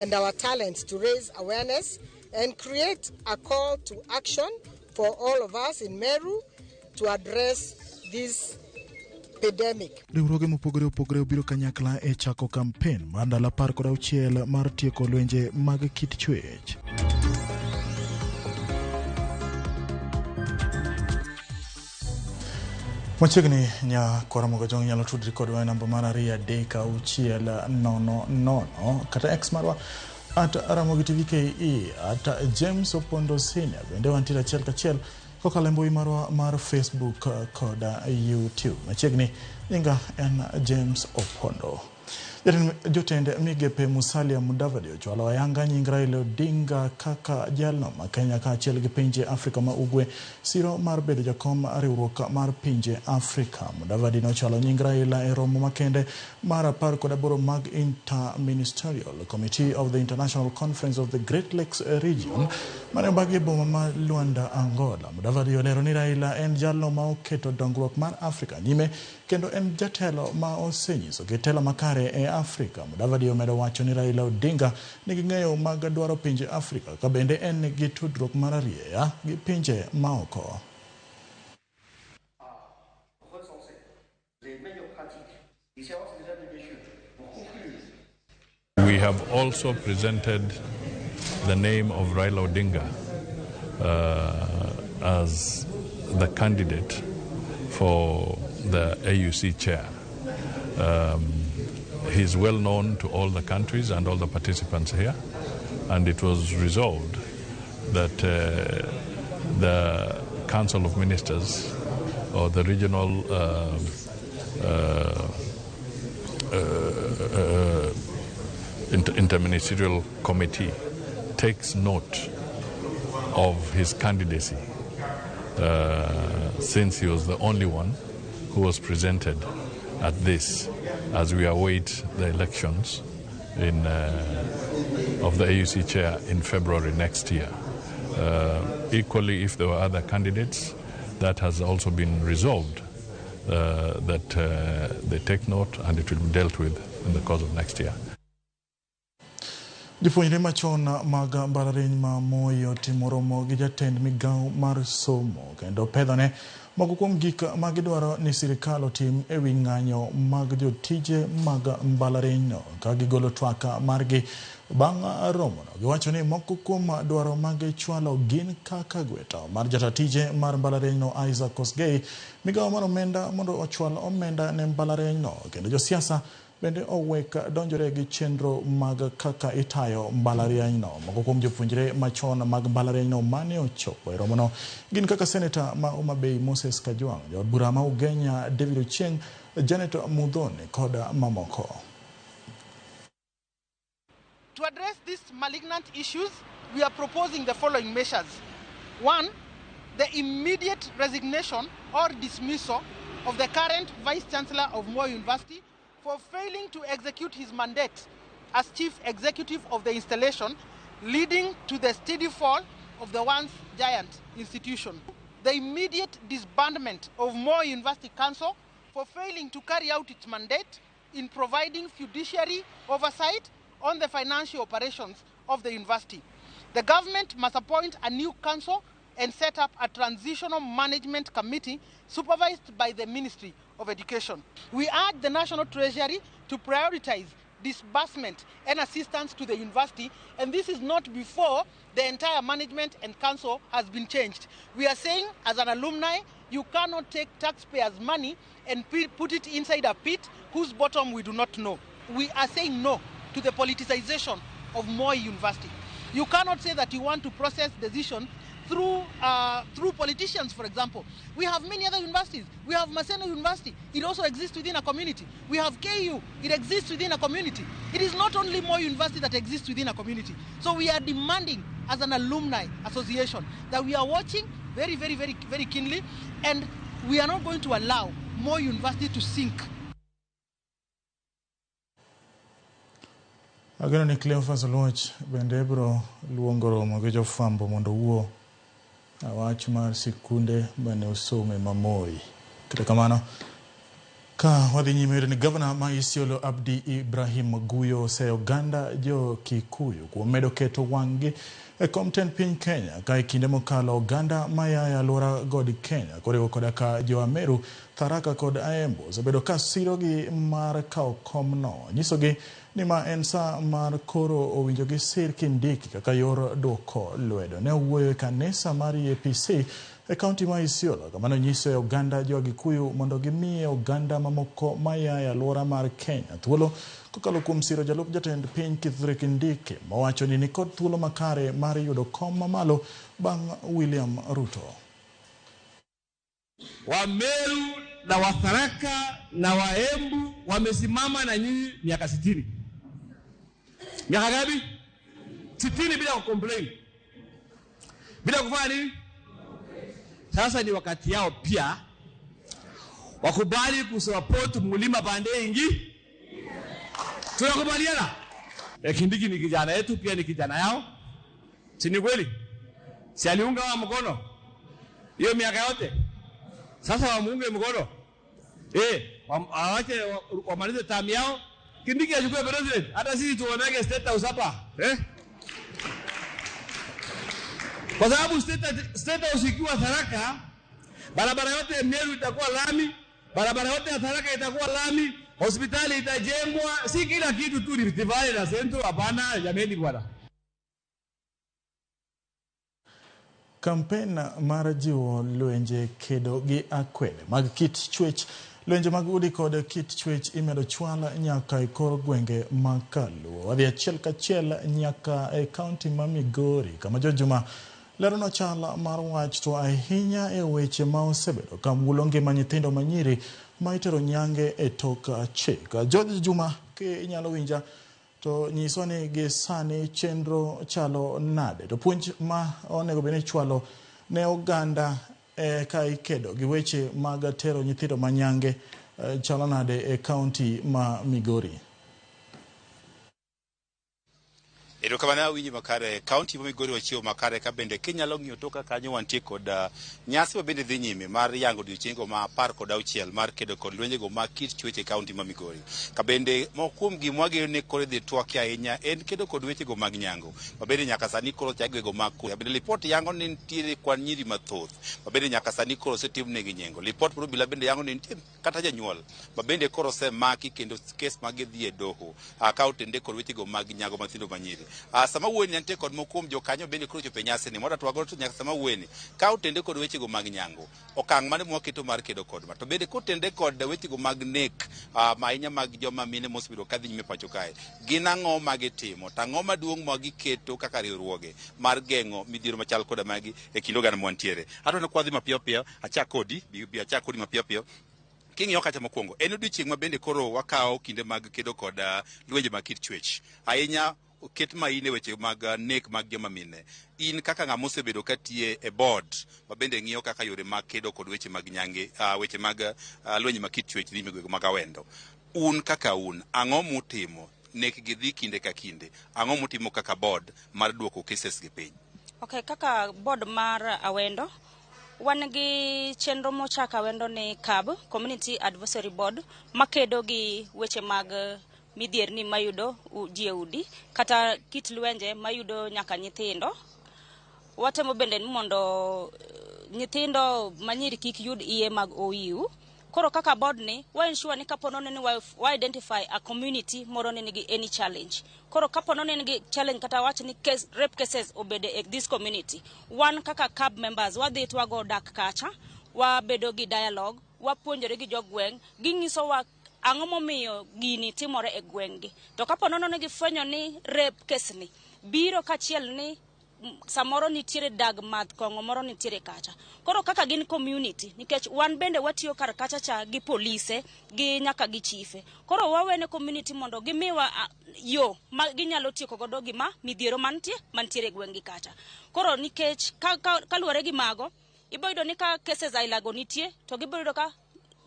And our talents to raise awareness and create a call to action for all of us in Meru to address this epidemic. Riwruoge mopogore opogore obiro kanyakla e chako kampen mar ndalo 16 mar tieko lwenje mag kit chwech. Machiegni nya Kwaramogo Jong nyalo tudri kodwa e namba mar 23600 kata X marwa at Ramogi TV KE at James Opondo Senior. Bende wantiere achiel kachiel kokalo e mbui marwa mar Facebook kod YouTube. Machiegni nyinga en James Opondo. Jotend migepe Musalia Mudavadi ochwalo ayanga nying Raila Odinga kaka jalno ma Kenya kaachiel gi pinje Afrika ma Ugwe siro mar bedo jakom riwruok mar pinje Afrika. Mudavadi nochwalo nying Raila e romo makende mar 18 mag Interministerial Committee of the International Conference of the Great Lakes Region mane obagi e boma ma Luanda, Angola. Mudavadi olero ni Raila en jalno ma oketo dongruok mar Afrika nyime kendo en jatelo ma osenyiso gi telo makare e Afrika. Mudavadi omedo wacho ni Raila Odinga nigi ng'eyo mag dwaro pinje Afrika ka bende en gi tudruok mar arieya gi pinje maoko. We have also presented the name of Raila Odinga as the candidate for the AUC chair. He's well known to all the countries and all the participants here, and it was resolved that the Council of Ministers or the regional interministerial committee takes note of his candidacy, since he was the only one who was presented at this as we await the elections of the AUC chair in February next year. Equally, if there were other candidates, that has also been resolved, that they take note and it will be dealt with in the course of next year. Jopuonjre machon mag mbalariany ma Moi otimo romo gi jatend migawo mar somo kendo pedhone moko kuom gik ma gidwaro ni sirikal otim e wi ng'anyo mag jotije mag mbalarianyno ka gigolo twak margi bang' romono. Giwacho ni moko kuom dwaro ma gichwalo gin kaka gweto mar jata tije mar mbalarianyno Isaac Kosgei, migawo mar omenda mondo ochwal omenda ne mbalarianyno kendo josiasa bende owek donjore gi chenro mag kaka itayo mbalarianyno. Moko kuom jopuonjre machon mag mbalarianyno mane ochopo e romono gin kaka seneta ma Homa Bay Moses Kajwang', jaod bura ma Ugenya David Ochieng', Janet Muthoni kod mamoko. To address these malignant issues, we are proposing the following measures. 1, the immediate resignation or dismissal of the current Vice Chancellor of Moi University for failing to execute his mandate as Chief Executive of the installation, leading to the steady fall of the once giant institution. The immediate disbandment of Moi University Council for failing to carry out its mandate in providing fiduciary oversight on the financial operations of the university. The government must appoint a new council and set up a transitional management committee supervised by the Ministry of Education. We urge the National Treasury to prioritize disbursement and assistance to the university, and this is not before the entire management and council has been changed. We are saying, as an alumni, you cannot take taxpayers' money and put it inside a pit whose bottom we do not know. We are saying no to the politicization of Moi University. You cannot say that you want to process decision through politicians, for example. We have many other universities. We have Maseno University. It also exists within a community. We have KU. It exists within a community. It is not only Moi University that exists within a community. So we are demanding, as an alumni association, that we are watching very, very, very, very keenly, and we are not going to allow Moi University to sink. Ageno ni Cleophas Oluoch bende biro luongo romo gi jofwambo mondo owuo wach mar sikunde mane osome ma Moi. Kata kamano, Ka wadhi nyime yudo ni gavana ma Isiolo Abdi Ibrahim Guyo oseyo oganda jo Kikuyu kuom medo keto wang'gi e kom tend piny Kenya ka e kinde mokalo oganda maya e alwora god Kenya koriwo koda ka jo Ameru, Tharaka kod Aembu osebedo ka sirogi mar kawo komno. Nyisogi ni ma en sa mar koro owinjo gisir Kindiki kaka yor duoko lwedo. Ne owuoyo e kanisa mar EAPC e kaunti ma Isiolo kama nonyiso e oganda jo Agikuyu mondo gimiye oganda mamoko maya e alwora mar Kenya thuolo kokalo kuom siro jalup jatend piny Kithure Kindiki mowacho ni nikod thuolo makare mar yudo kom mamalo bang' William Ruto. Wameru na Watharaka na Waembu wamesimama na nyinyi miaka 60. Miaka ngapi? 60 bila kucomplain. Bila kufanya nini? Sasa ni wakati yao pia wakubali kusupport mlima pande ingi. Tunakubaliana? Kindiki ni kijana yetu, pia ni kijana yao. Si ni kweli? Si aliunga wa mkono hiyo miaka yote? Sasa wamuunge mkono. Waache wamalize term yao. Kindiki achukue president. Hata sisi tuonage State House hapa. Kwa sababu State House ikiwa Tharaka, barabara yote ya Meru itakuwa lami, barabara yote ya Tharaka itakuwa lami, hospitali itajengwa, si kila kitu tu Rift Valley na Central, hapana jameni bwana. Kampen mar jiwo lwenje kedo gi akwede mag kit chwech. Lwenje mag udi kod kit chwech imedo chwal nyaka e kor gwenge ma Kaluo. Wadhi achiel kachiel nyaka e kaunti ma Migori kama Jojuma lerono chal mar wach to ahinya e weche ma osebedo ka mulo ngima nyithindo manyiri ma itero nyange e tok chik. George Juma, ki inyalo winja to nyiswa ni gi sani chenro chalo nade to puonj ma onego bed ni ichwalo ne oganda ka ikedo gi weche mag tero nyithindo manyange chalo nade e kaunti ma Migori. Erokamano awinji makare. Kaunti ma Migori wachiwo makare ka bende kinyalo ng'iyo toka kanyo wantie kod nyasi ma bende dhi nyime mar yango odiochieng'go ma 16 mar kedo kod lwenjego mag kit chwech e kaunti ma Migori. Ka bende moko kuom gima wageno ni koro idhi twaki ahinya en kedo kod wechego mag nyango ma bende nyaka sani koro ochak wego mag kura. Bende lipot yango ni nitiere kwan nyiri mathoth ma bende nyaka sani koro osetimnegi nyengo. Lipot mar obila bende yango ni nitie kata janyuol ma bende koro osemaki kendo kes mage dhi e doho ka otende kod wechego mag nyango mathindo manyiri. Sama wuoyeni nitie kod moko kuom jokanyo bende koro ochopo e nyasi ni mondo twak to nyaka sama wuoyeni ka otende kod wechego mag nyango okang' mane mwaketo mar kedo kod ma to bende kotende kod wechego mag nek ma ahinya mag joma mine mosebedo kadhi nyime pacho kae gin ang'o ma gitimo to ang'o maduong' ma giketo kaka riwruoge mar geng'o midhiero machal koda magi e kind oganda mwantiere. Adwaro ni kwadhi mapiyo piyo achak kodi bi achak kodi mapiyo piyo. King'iyo kacha mokwongo en odiochieng' ma bende koro wakawo kinde mag kedo kod lwenje mag kit chwech ahinya ket maine weche mag nek mag joma mine. In kaka ng'ama osebedo katiye e board ma bende ng'iyo kaka yore mag kedo kod weche mag nyange weche mag lwenje mag kit chwech dhi nyime mag awendo, un kaka un ang'o mutimo nek gi dhi kinde ka kinde, ang'o mutimo kaka board mar duoko cases gi piny? Okay, kaka board mar awendo wan gi chenro mochak awendo ni CAB, Community Advisory Board, makedo gi weche mag midhierni mayudo ji e udi kata kit lwenje mayudo nyaka nyithindo. Watemo bende ni mondo nyithindo manyiri kik yud iye mag OU. Koro kaka board ni wa ensure ni kapo ni wa identify a community moro ni nigi any challenge. Koro kapo ni nigi challenge kata wach ni case, rape cases obede e this community, wan kaka CAB members wadhi to wago dak kacha, wabedo gi dialogue, wapuonjore gi jogweng', ging'isowa ang'o momiyo gini timore e gweng'gi. To kapo nono ni gifwenyo ni rape case ni biro kachiel ni samoro nitiere dag madh kong'o moro nitiere kacha. Koro kaka gin community, nikech wan bende watiyo kar kacha cha gi polise, gi nyaka gi chife. Koro wawene community mondo gimiwa yo ma ginyalo tieko godo gima midhiero mantiere e gweng'gi kacha. Koro nikech kaluwore gi mago, ibiro yudo ni ka cases ailago nitie, to gibiro yudo ka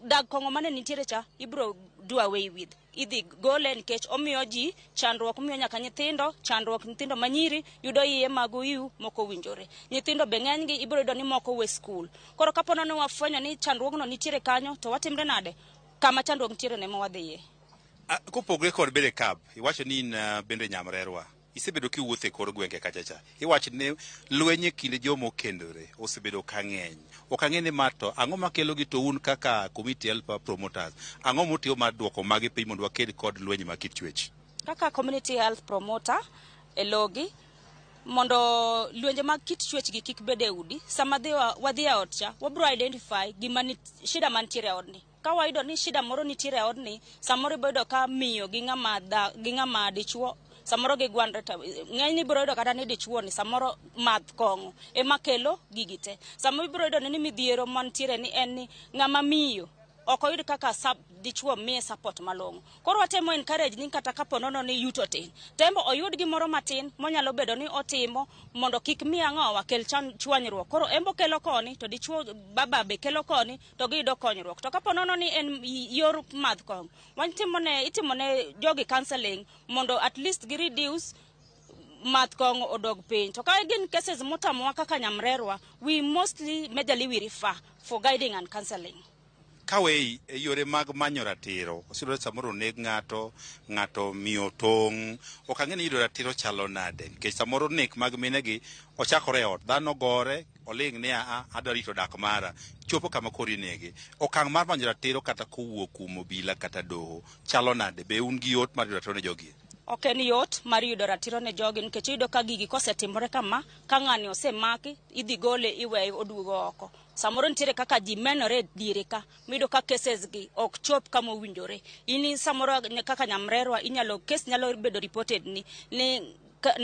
dag kong'o mane nitiere cha ibiro do away with. Idhi gole nikech omiyo ji chandruok, omiyo nyaka nyithindo chandruok, nyithindo manyiri yudo iye mag OU moko owinjore. Nyithindo be ng'enygi ibiro yudo ni moko we skul. Koro kapo ni wafwenyo ni chandruogno nitiere kanyo, to watimre nade? Kama chandruok nitiere no ema wadhiye. Kopogre kod bedo e CAB, iwacho ni in bende nyamrerwa. Isebedo kiwuotho e kor gwenge kacha cha. Iwacho ni lweny e kind joma okendore osebedo ka ng'eny. Ok ang'e ni ma to ang'o makelo gi to un kaka community health promoters, ang'o mutiyo mar duoko magi piny mondo waked kod lweny ma kit chwech? Kaka community health promoter e Logi, mondo lwenje mag kit chwech gi kik bed e udi, sama dhi wadhi e ot cha, wabro identify gima ni, shida mantiere e odni. Ka wayudo ni shida moro nitiere e odni, samoro ibiro yudo ka miyo gi ng'ama dha, gi ng'ama dichuo samoro gigwandre to ng'eny ibiro yudo kata ni dichuo ni samoro madh kong'o ema kelo gigi te. Samoro ibiro yudo ni midhiero mantiere ni en ni ng'ama miyo ok oyud kaka sub, dichuo miye support malong'o. Koro watemo encourage ni kata kapo nono ni yuto tin, tembo oyud gimoro matin monyalo bedo ni otimo mondo kik mi ang'owa kel chwanyruok. Koro embo kelo koni to dichuo baba be kelo koni to giyudo konyruok. To kapo nono ni en yor madh kong'o, watimone itimone jogi counseling mondo at least gi reduce math kong'o odog piny. To ka gin cases motamowa kaka nyamrerwa, we mostly majorly we refer for guiding and counseling. Kawei e yore mag manyo ratiro, oseyudore samoro oneg ng'ato, ng'ato miyo tong', ok ang'e ni yudo ratiro chalo nade, nikech samoro nek mag minegi ochakore e ot, dhano gore, oling' ni aa adwa rito dak mara, chopo kama koro inege. Okang' mar manyo ratiro kata kowuok kuom obila kata doho chalo nade, be un gi yot mar yudo ratiro ne jogi? Ok en yot mar yudo ratiro ne jogi nikech iyudo ka gigi kosetimore kama, ka ng'ani osemaki, idhi gole iweye oduogo oko. Samoro nitiere kaka ji menore e diere ka, miyudo ka cases gi ok chop kama owinjore. In samoro kaka nyamrerwa inyalo case nyalo bedo reported ni ne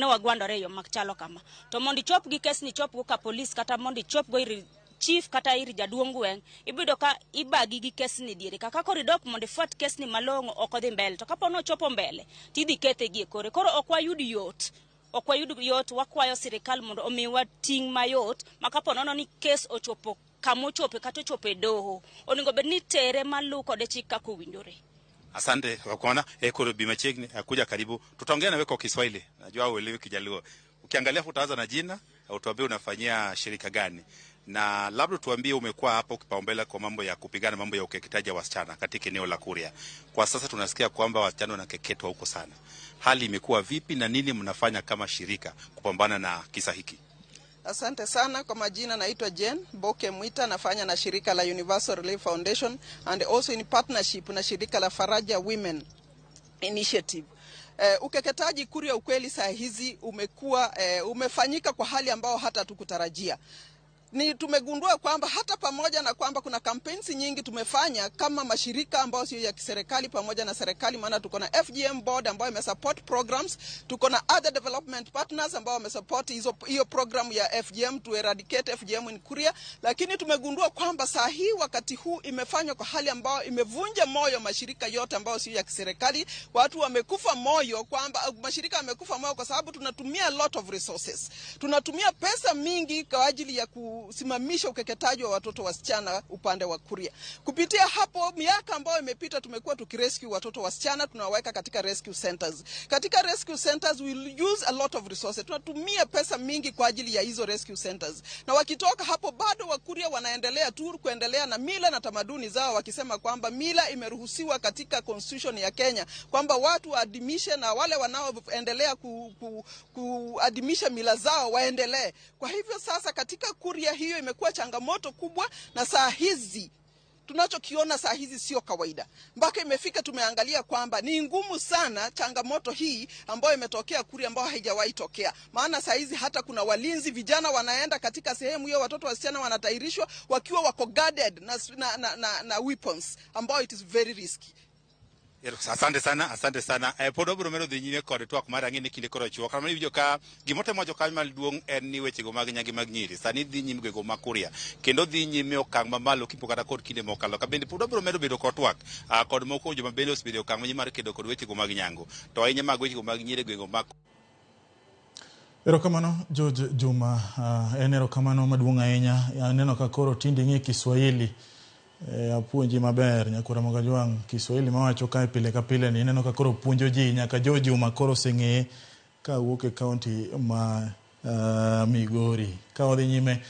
wagwandore e yo machalo kama. To mondo ichop gi case ni ichop go ka police kata mondo ichop go ir chief kata ir jaduong' gweng', ibiyudo ka ibagi gi case ni diere ka. Ka koro idok mondo ifuat case ni malong'o ok odhi mbele. To kapo ni ochopo mbele, tidhi kethe gi e kore. Koro ok wayud yot. Ok wayud yot, wakwayo sirikal mondo omiwa ting' mayot ma kapo nono ni case ochopo kama ochope kata ochopo e doho, onego bed ni tere malu kode chik kaka owinjore. Asante kwa kuona eh, koro bi machiegni kuja karibu. Tutaongea nawe kwa Kiswahili. Najua uelewi Kijaluo. Ukiangalia utaanza na jina, utuambie unafanyia shirika gani. Na labda tuambie umekuwa hapo kipaumbele kwa mambo ya kupigana mambo ya ukeketaji wa wasichana katika eneo la Kuria. Kwa sasa tunasikia kwamba wasichana wanakeketwa huko sana. Hali imekuwa vipi na nini mnafanya kama shirika kupambana na kisa hiki? Asante sana kwa majina, naitwa Jane Boke Mwita, nafanya na shirika la Universal Relief Foundation and also in partnership na shirika la Faraja Women Initiative. Ukeketaji Kuria ukweli saa hizi umekuwa umefanyika kwa hali ambayo hata hatukutarajia. Ni tumegundua kwamba hata pamoja na kwamba kuna campaigns nyingi tumefanya kama mashirika ambayo sio ya kiserikali pamoja na serikali, maana tuko na FGM board ambayo imesupport programs, tuko na other development partners ambao wamesupport hizo hiyo program ya FGM to eradicate FGM in Kuria, lakini tumegundua kwamba saa hii wakati huu imefanywa kwa hali ambayo imevunja moyo mashirika yote ambayo sio ya kiserikali. Watu wamekufa moyo kwamba mashirika yamekufa moyo kwa sababu tunatumia a lot of resources, tunatumia pesa mingi kwa ajili ya kusimamisha ukeketaji wa watoto wasichana upande wa Kuria. Kupitia hapo, miaka ambayo imepita, tumekuwa tukirescue watoto wasichana, tunawaweka katika rescue centers. Katika rescue centers we use a lot of resources, tunatumia pesa mingi kwa ajili ya hizo rescue centers, na wakitoka hapo bado Wakuria wanaendelea tu kuendelea na mila na tamaduni zao, wakisema kwamba mila imeruhusiwa katika constitution ya Kenya, kwamba watu waadimishe na wale wanaoendelea kuadimisha mila zao waendelee. Kwa hivyo sasa katika Kuria hiyo imekuwa changamoto kubwa, na saa hizi tunachokiona saa hizi sio kawaida, mpaka imefika tumeangalia kwamba ni ngumu sana changamoto hii ambayo imetokea Kuria ambayo haijawahi tokea. Maana saa hizi hata kuna walinzi vijana wanaenda katika sehemu hiyo, watoto wasichana wanatahirishwa wakiwa wako guarded na weapons ambayo it is very risky. Asante sana, asante sana. Pod wabiro medo dhi nyime kod twak mar ang'e ni kinde koro chuok. Kama iwinjo ka gimotemo wacho kanyo maduong' en ni wechego mag nyange mag nyiri sani dhi nyime gwego ma Kuria kendo dhi nyime okang' mamalo kipo kata kod kinde mokalo. Ka bende pod wabiro medo bedo kod twak kod moko joma bende osebedo e okang' mar kedo kod wechego mag nyango to ahinya mag wechego mag nyiri e gwenge mag Erokamano George Juma, en erokamano maduong' ahinya. Aneno ka koro tinde ing'e Kiswahili. Apuonji maber nyakwara Mogajwang' Kiswahili mawacho kae pile ka pile ni ineno ka koro puonjo ji nyaka George Juma koro oseng'eye ka wuok e kaunti ma Migori. Ka wadhi nyime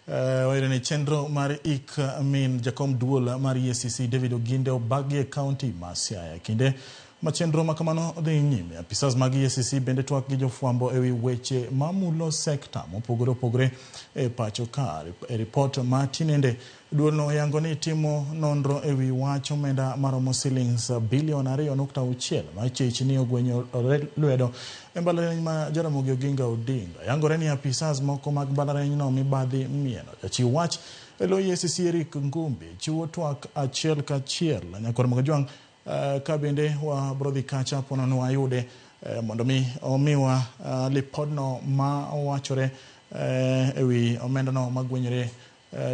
Wayudo ni chenro mar ik min jakom duol mar EACC David Oginde obagi e kaunti ma Siaya. Kinde ma chenro ma kamano dhi nyime, apisas mag EACC bende twak gi jofwambo ewi weche mamulo sekta mopogore opogore e pacho ka. E ripot ma tinende, duolno oyango ni timo nonro ewi wach omenda maromo silings bilion 2.6 ma chich ni ogwenyore lwedo e mbalariany ma Jaramogi Oginga Odinga. Yangore ni apisas moko mag mbalariany no mibadhi mieno. Jachiw wach e lo EACC Eric Ngumbi chiwo twak achiel kachiel nyakwar Mogajwang' ka bende wabro dhi kacha ponono wayude mondo mi omiwa lipodno ma wachore ewi omendano magwenyore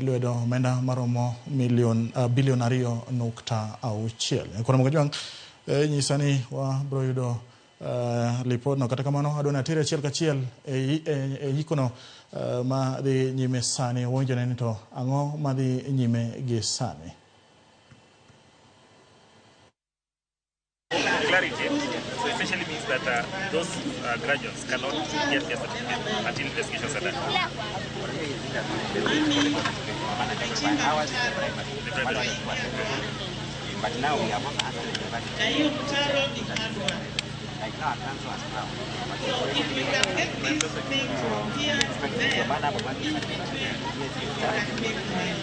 lwedo omenda maromo milion bilion 2.6. Nyakwar Mogajwang' nyisa ni wabro yudo lipodno. Kata kamano adwa ni atere achiel kachiel e ikono ma dhi nyime sani. Wawinjone ni to ang'o madhi nyime gi sani. Clarity, so essentially means that those graduates cannot get their certificate until investigations are done. The private. But now we have also asked the university. Like now, our council has come. So if we can get this thing from here to there, in between, we can make money.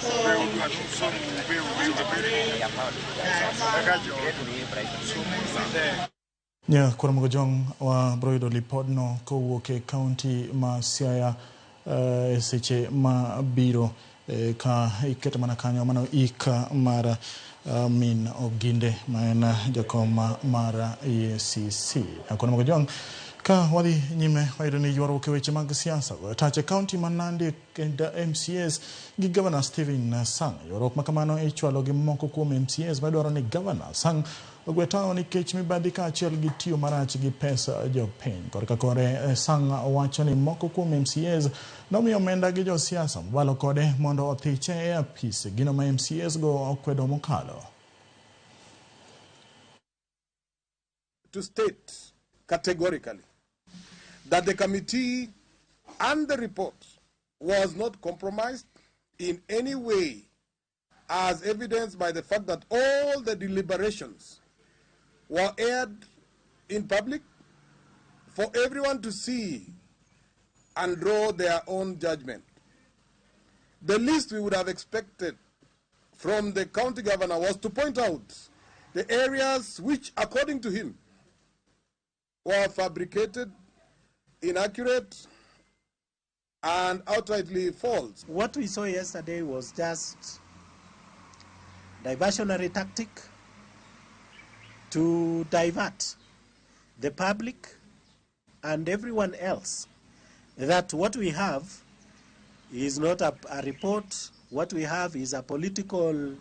So Nyakwar Mogajwang' wabro yudo lipodno kowuok e kaunti ma Siaya e seche mabiro ka iketo mana kanyo mano ik mar min Oginde ma en jakom mar EACC. Nyakwar Mogajwang' ka wadhi nyime wayudo ni ywaruok e weche mag siasa goyo tach e kaunti ma Nandi kendo MCAs gi Governor Stephen Sang. Ywaruok ma kamano ichwalo gi moko kuom MCAs madwaro ni Governor Sang ogwe tao nikech mibadhi kaachiel gi tiyo marach gi pesa jopiny. Korka kore Sang wacho ni moko kuom MCAs nomiyo omenda gi josiasa mobalo kode mondo othiche e apis, gino ma MCAs go okwedo mokalo. To state categorically that the committee and the report was not compromised in any way, as evidenced by the fact that all the deliberations were aired in public for everyone to see and draw their own judgment. The least we would have expected from the county governor was to point out the areas which, according to him, were fabricated, inaccurate, and outrightly false. What we saw yesterday was just diversionary tactic to divert the public and everyone else that what we have is not a report. What we have is a political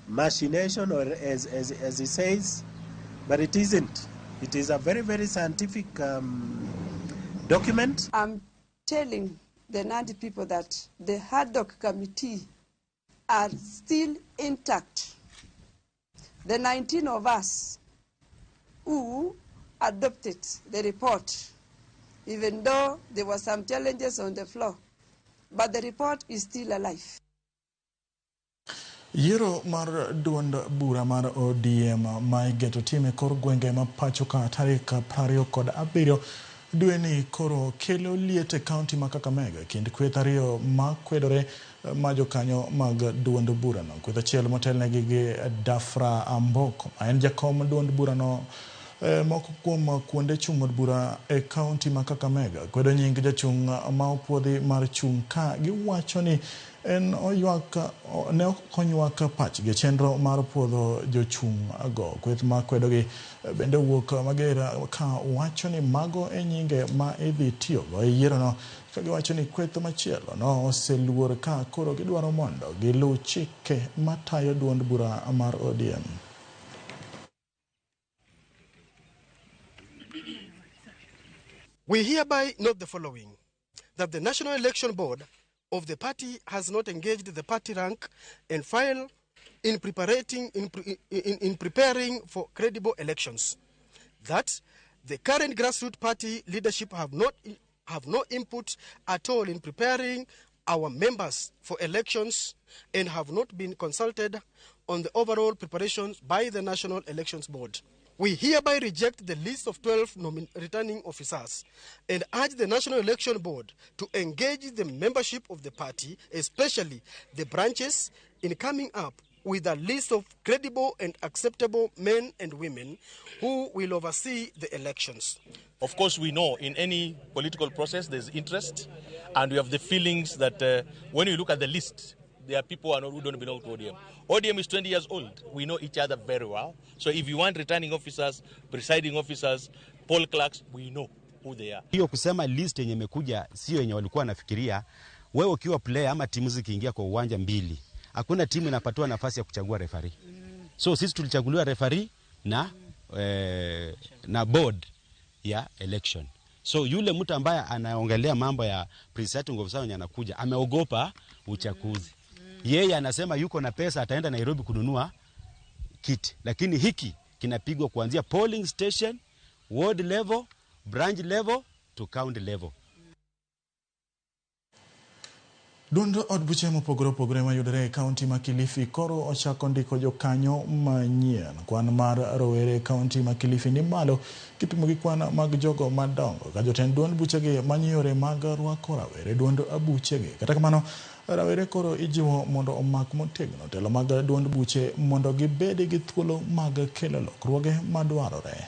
machination, or as he says, but it isn't. It is a very, very scientific document. I'm telling the Nandi people that the Haddock Committee are still intact. The 19 of us who adopted the report, even though there were some challenges on the floor, but the report is still alive. Yiero mar duond bura mar ODM ma igeto tim e kor gwenge ma pacho ka tarik 27 dweni koro kelo liet e kaunti ma Kakamega kind kweth ariyo ma kwedore ma jokanyo mag duond burano. Kweth achiel motelnegi gi Dafra Amboko ma en jakom duond burano moko kuom kuonde chung' od bura e kaunti ma Kakamega kwedo nying jachung' ma opuodhi mar chung' ka giwacho ni en oywak ne ok onywak pachgi e chenro mar puodho jochung' go. Kweth ma kwedogi bende wuok mager ka wacho ni mago e nyinge ma idhi tiyogo e yierono, ka giwacho ni kweth machielo no oseluor ka koro gidwaro mondo giluw chike matayo duond bura mar ODM. We hereby note the following, that the National Election Board of the party has not engaged the party rank and file in preparing for credible elections, that the current grassroots party leadership have not have no input at all in preparing our members for elections and have not been consulted on the overall preparations by the National Elections Board. We hereby reject the list of 12 returning officers and urge the National Election Board to engage the membership of the party, especially the branches, in coming up with a list of credible and acceptable men and women who will oversee the elections. Of course, we know in any political process there's interest, and we have the feelings that when you look at the list, there are people who don't belong to ODM. ODM is 20 years old. We know each other very well. So if you want returning officers, presiding officers, poll clerks, we know who they are. Hiyo kusema list yenye imekuja sio yenye walikuwa wanafikiria. Wewe ukiwa player ama timu zikiingia kwa uwanja mbili, hakuna timu inapatiwa nafasi ya kuchagua referee. So sisi tulichaguliwa referee na board ya election. So yule mtu ambaye anaongelea mambo ya presiding officer mwenye anakuja ameogopa uchaguzi. Yeye anasema yuko na pesa ataenda Nairobi kununua kiti. Lakini hiki kinapigwa kuanzia polling station, ward level, branch level to county level. Duond od buche mopogore opogore mayudore e kaunti ma Kilifi koro ochako ndiko jokanyo manyien. Kwan mar rowere e kaunti ma Kilifi ni malo kipimo gi kwan mag jogo madongo ka jotend duond buchegi manyo yore mag rwako rawere duond buchegi. Kata kamano, rawere koro ijiwo mondo omak motegno telo mag duond buche mondo gibed gi thuolo mag kelo lokruoge madwarore.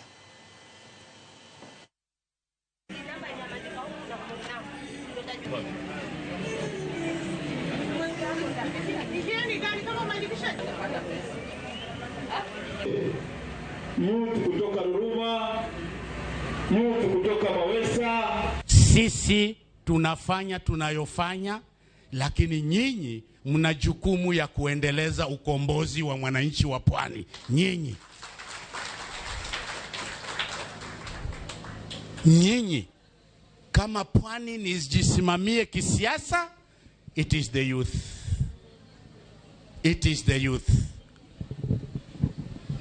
Mtu kutoka Ruruma, mtu kutoka Mawesa. Sisi tunafanya tunayofanya, lakini nyinyi mna jukumu ya kuendeleza ukombozi wa mwananchi wa pwani. Nyinyi kama pwani nijisimamie kisiasa, it is the youth. It is the youth.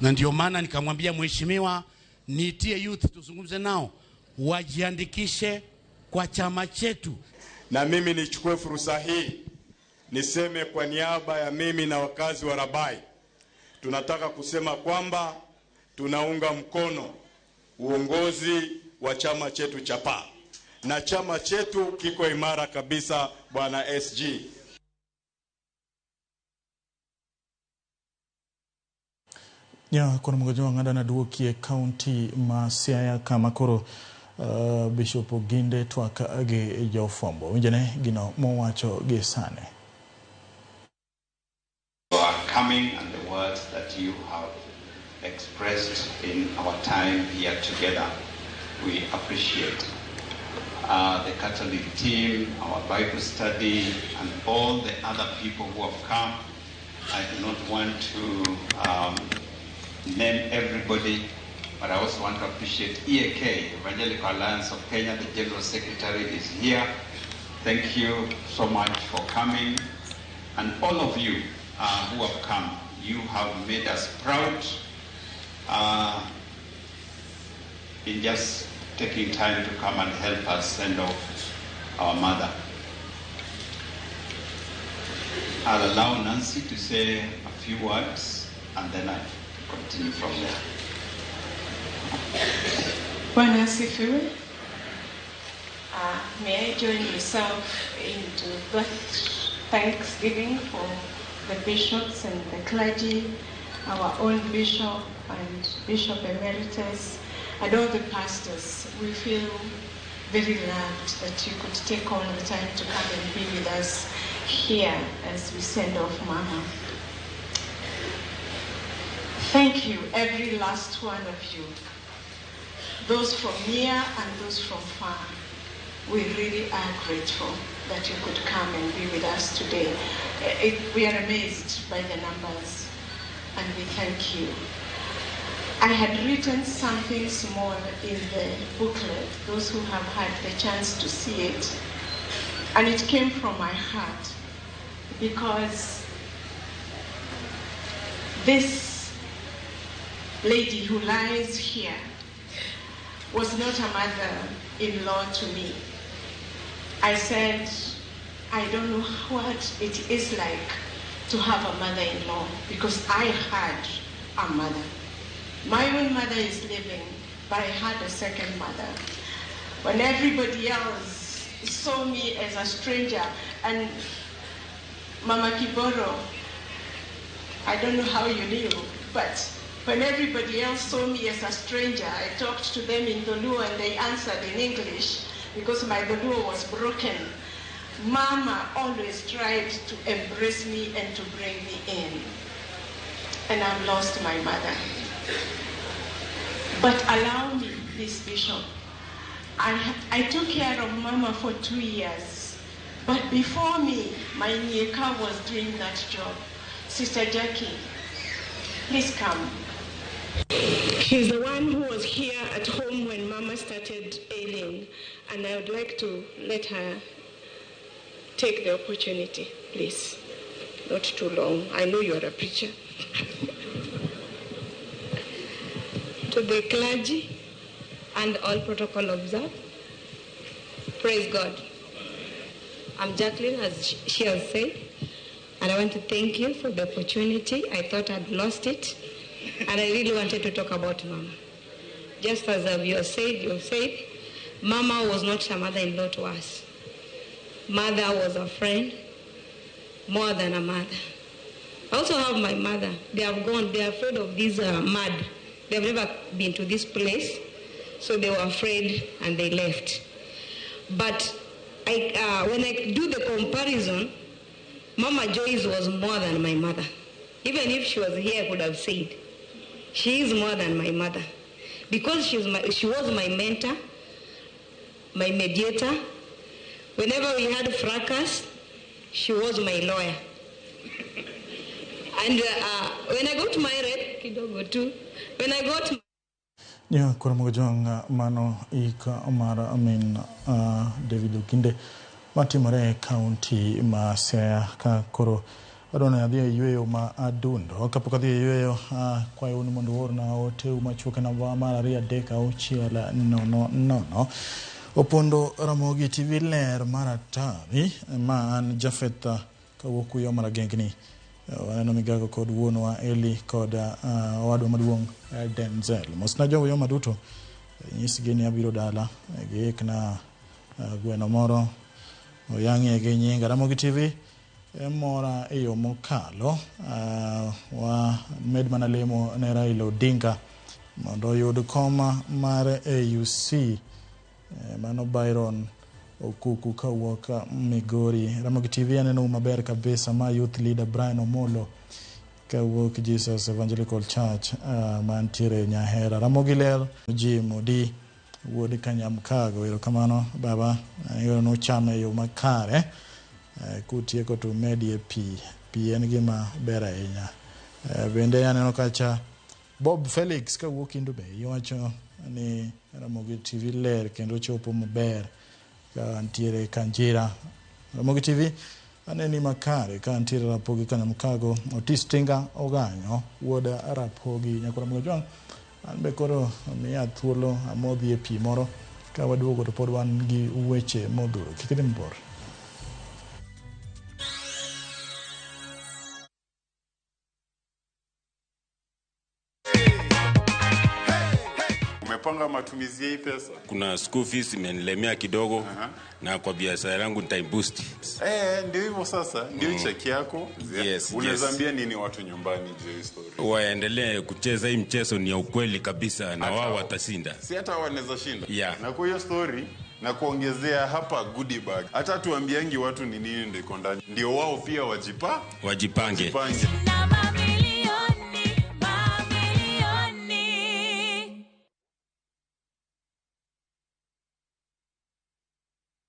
Na ndio maana nikamwambia mheshimiwa niitie youth tuzungumze nao wajiandikishe kwa chama chetu. Na mimi nichukue fursa hii niseme kwa niaba ya mimi na wakazi wa Rabai, tunataka kusema kwamba tunaunga mkono uongozi wa chama chetu cha PAA, na chama chetu kiko imara kabisa, Bwana SG. Ya kono mgojo ng'ada na duoki e county ma Siaya kama koro Bishop Oginde twak gi jofwambo. Winjane gino mowacho gi sani. You are coming and the words that you have expressed in our time here together, we appreciate. The Catholic team, our Bible study, and all the other people who have come. I do not want to name everybody, but I also want to appreciate EAK, Evangelical Alliance of Kenya. The General Secretary is here. Thank you so much for coming. And all of you who have come, you have made us proud in just taking time to come and help us send off our mother. I'll allow Nancy to say a few words and then I'll continue from there. Bwana asifiwe. May I join myself into that thanksgiving for the bishops and the clergy, our own bishop and bishop emeritus, and all the pastors. We feel very loved that you could take all the time to come and be with us here as we send off Mama. Thank you, every last one of you, those from near and those from far. We really are grateful that you could come and be with us today. We are amazed by the numbers, and we thank you. I had written something small in the booklet, those who have had the chance to see it, and it came from my heart because this lady who lies here was not a mother-in-law to me. I said, I don't know what it is like to have a mother-in-law, because I had a mother. My own mother is living, but I had a second mother. When everybody else saw me as a stranger, and Mama Kiboro, I don't know how you knew, but when everybody else saw me as a stranger, I talked to them in Dholuo and they answered in English because my Dholuo was broken. Mama always tried to embrace me and to bring me in. And I've lost my mother. But allow me, this bishop. I took care of Mama for 2 years. But before me, my Nyeka was doing that job. Sister Jackie, please come. She's the one who was here at home when Mama started ailing, and I would like to let her take the opportunity, please. Not too long. I know you are a preacher. To the clergy and all protocol observed, praise God. I'm Jacqueline, as she has said, and I want to thank you for the opportunity. I thought I'd lost it, and I really wanted to talk about Mama. Just as you have said, Mama was not a mother-in-law to us. Mother was a friend, more than a mother. I also have my mother. They have gone. They are afraid of this mud. They have never been to this place, so they were afraid and they left. But when I do the comparison, Mama Joyce was more than my mother. Even if she was here, I could have said, she is more than my mother. Because she was my mentor, my mediator. Whenever we had fracas, she was my lawyer. And when I got married, kidogo too, when I got Yeah, Kuramogo mano ika mara amin David Okinde matimore county ma Siaya ka koro adona adhi e yweyo ma adundo kapok adhi e yweyo kwayo ni mondo uorna ote machuok e namba mar 2 3 6 0 0 Opondo Ramogi TV ler mar atari ma an Jafeth kawuok kuyo mar agengni waneno migago kod wuonwa Eli kod owadwa maduong' Denzel. Mosna jogo yo maduto nyisgi ni abiro dala giikna gweno moro oyang'ie gi nyinga. Ramogi TV mora e yo mokalo wa med mana lemo ne Raila Odinga mondo oyud koma mar AUC. Mano Byron Okuku kawuok Migori. Ramogi TV aneno maber kabisa ma youth leader Brian Omolo kawuok Jesus Evangelical Church mantiere Nyahera. Ramogi ler Jim Odi wuod Kanyamkago, erokamano baba, nochame e yo makare. Kutieko to medie pi, pi en gima ber ahinya. Bende aneno kacha Bob Felix kawuok Kendu Bay iwacho ni Ramogi TV ler kendo chopo maber ka ntiere Kanjira. Ramogi TV aneni makare ka ntiere Rapogi Kanyamkago. Otis Tinga Oganyo wuod Rapogi Nyakora Ramogi Jwang', an be koro miya thuolo amodhi e pi moro ka waduogo to pod wan gi weche modhuro. Kik idhi mabor. Umepanga matumizi ya hii pesa? Kuna school fees imenilemea kidogo. Na kwa biashara yangu nitaiboost. Ndio hivyo sasa, ndio cheki yako. Yes, unaweza ambia nini watu nyumbani juu ya story? Waendelee kucheza hii mchezo, ni ya ukweli kabisa na wao watashinda. Si hata wanaweza shinda. Yeah. Na kwa hiyo story na kuongezea hapa goodie bag. Hata tuambiangi watu ni nini ndio iko ndani. Ndio wao pia wajipange.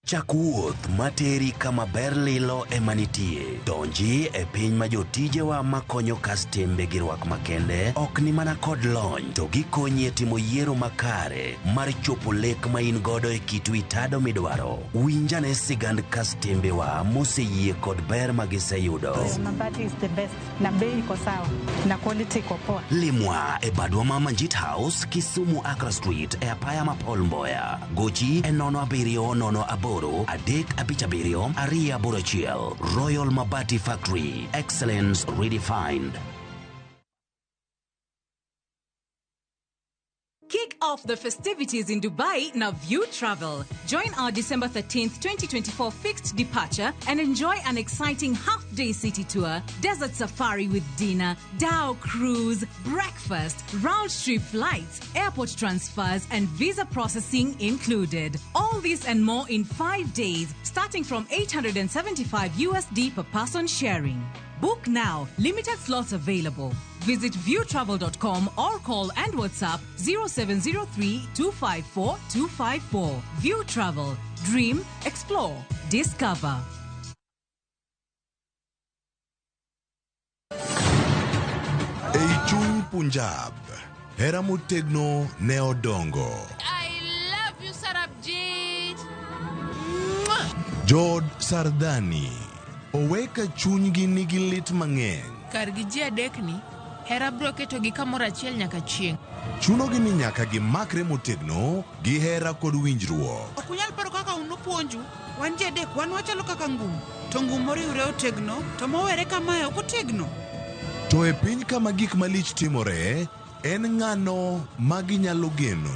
Chak wuoth materi kama ber lilo ema nitie. Donji e piny ma jotijewa makonyo kastembe gi rwak makende ok ni mana kod lony to gikonyi e timo yiero makare mar chopo lek ma in godo e kit wi tado midwaro. Winjane sigand kastembewa moseyie kod ber ma giseyudo. Mabati is the best na bei iko sawa na quality iko poa. Limwa e badwa ma Manjit House, Kisumu Accra Street e apaya ma Paul Mboya. Gochi e 07 08 8 357 281. Royal Mabati Factory, excellence redefined. Kick off the festivities in Dubai na View Travel. Join our December 13th, 2024 fixed departure and enjoy an exciting half-day city tour, desert safari with dinner, dhow cruise, breakfast, round trip flights, airport transfers, and visa processing included. All this and more in 5 days, starting from 875 USD per person sharing. Book now. Limited slots available. Visit viewtravel.com or call and WhatsApp 0703 254 254. View Travel. Dream, explore, discover. Ei chuny Punjab, hera motegno ne odongo. I love you, Sarabjit. Jood Sardani owe ka chunygi nigi lit mang'eny. Kargi ji adekni, hera biro ketogi kamoro achiel nyaka chieng'. Chunogi ni nyaka gimakre motegno gi hera kod winjruok. Ok unyal paro kaka un upuonju. Wan ji adek wan wachalo kaka ngum. To ngum moriwre otegno, to mowere kamae ok otegno. To e piny kama gik malich timore, en ng'ano ma ginyalo geno?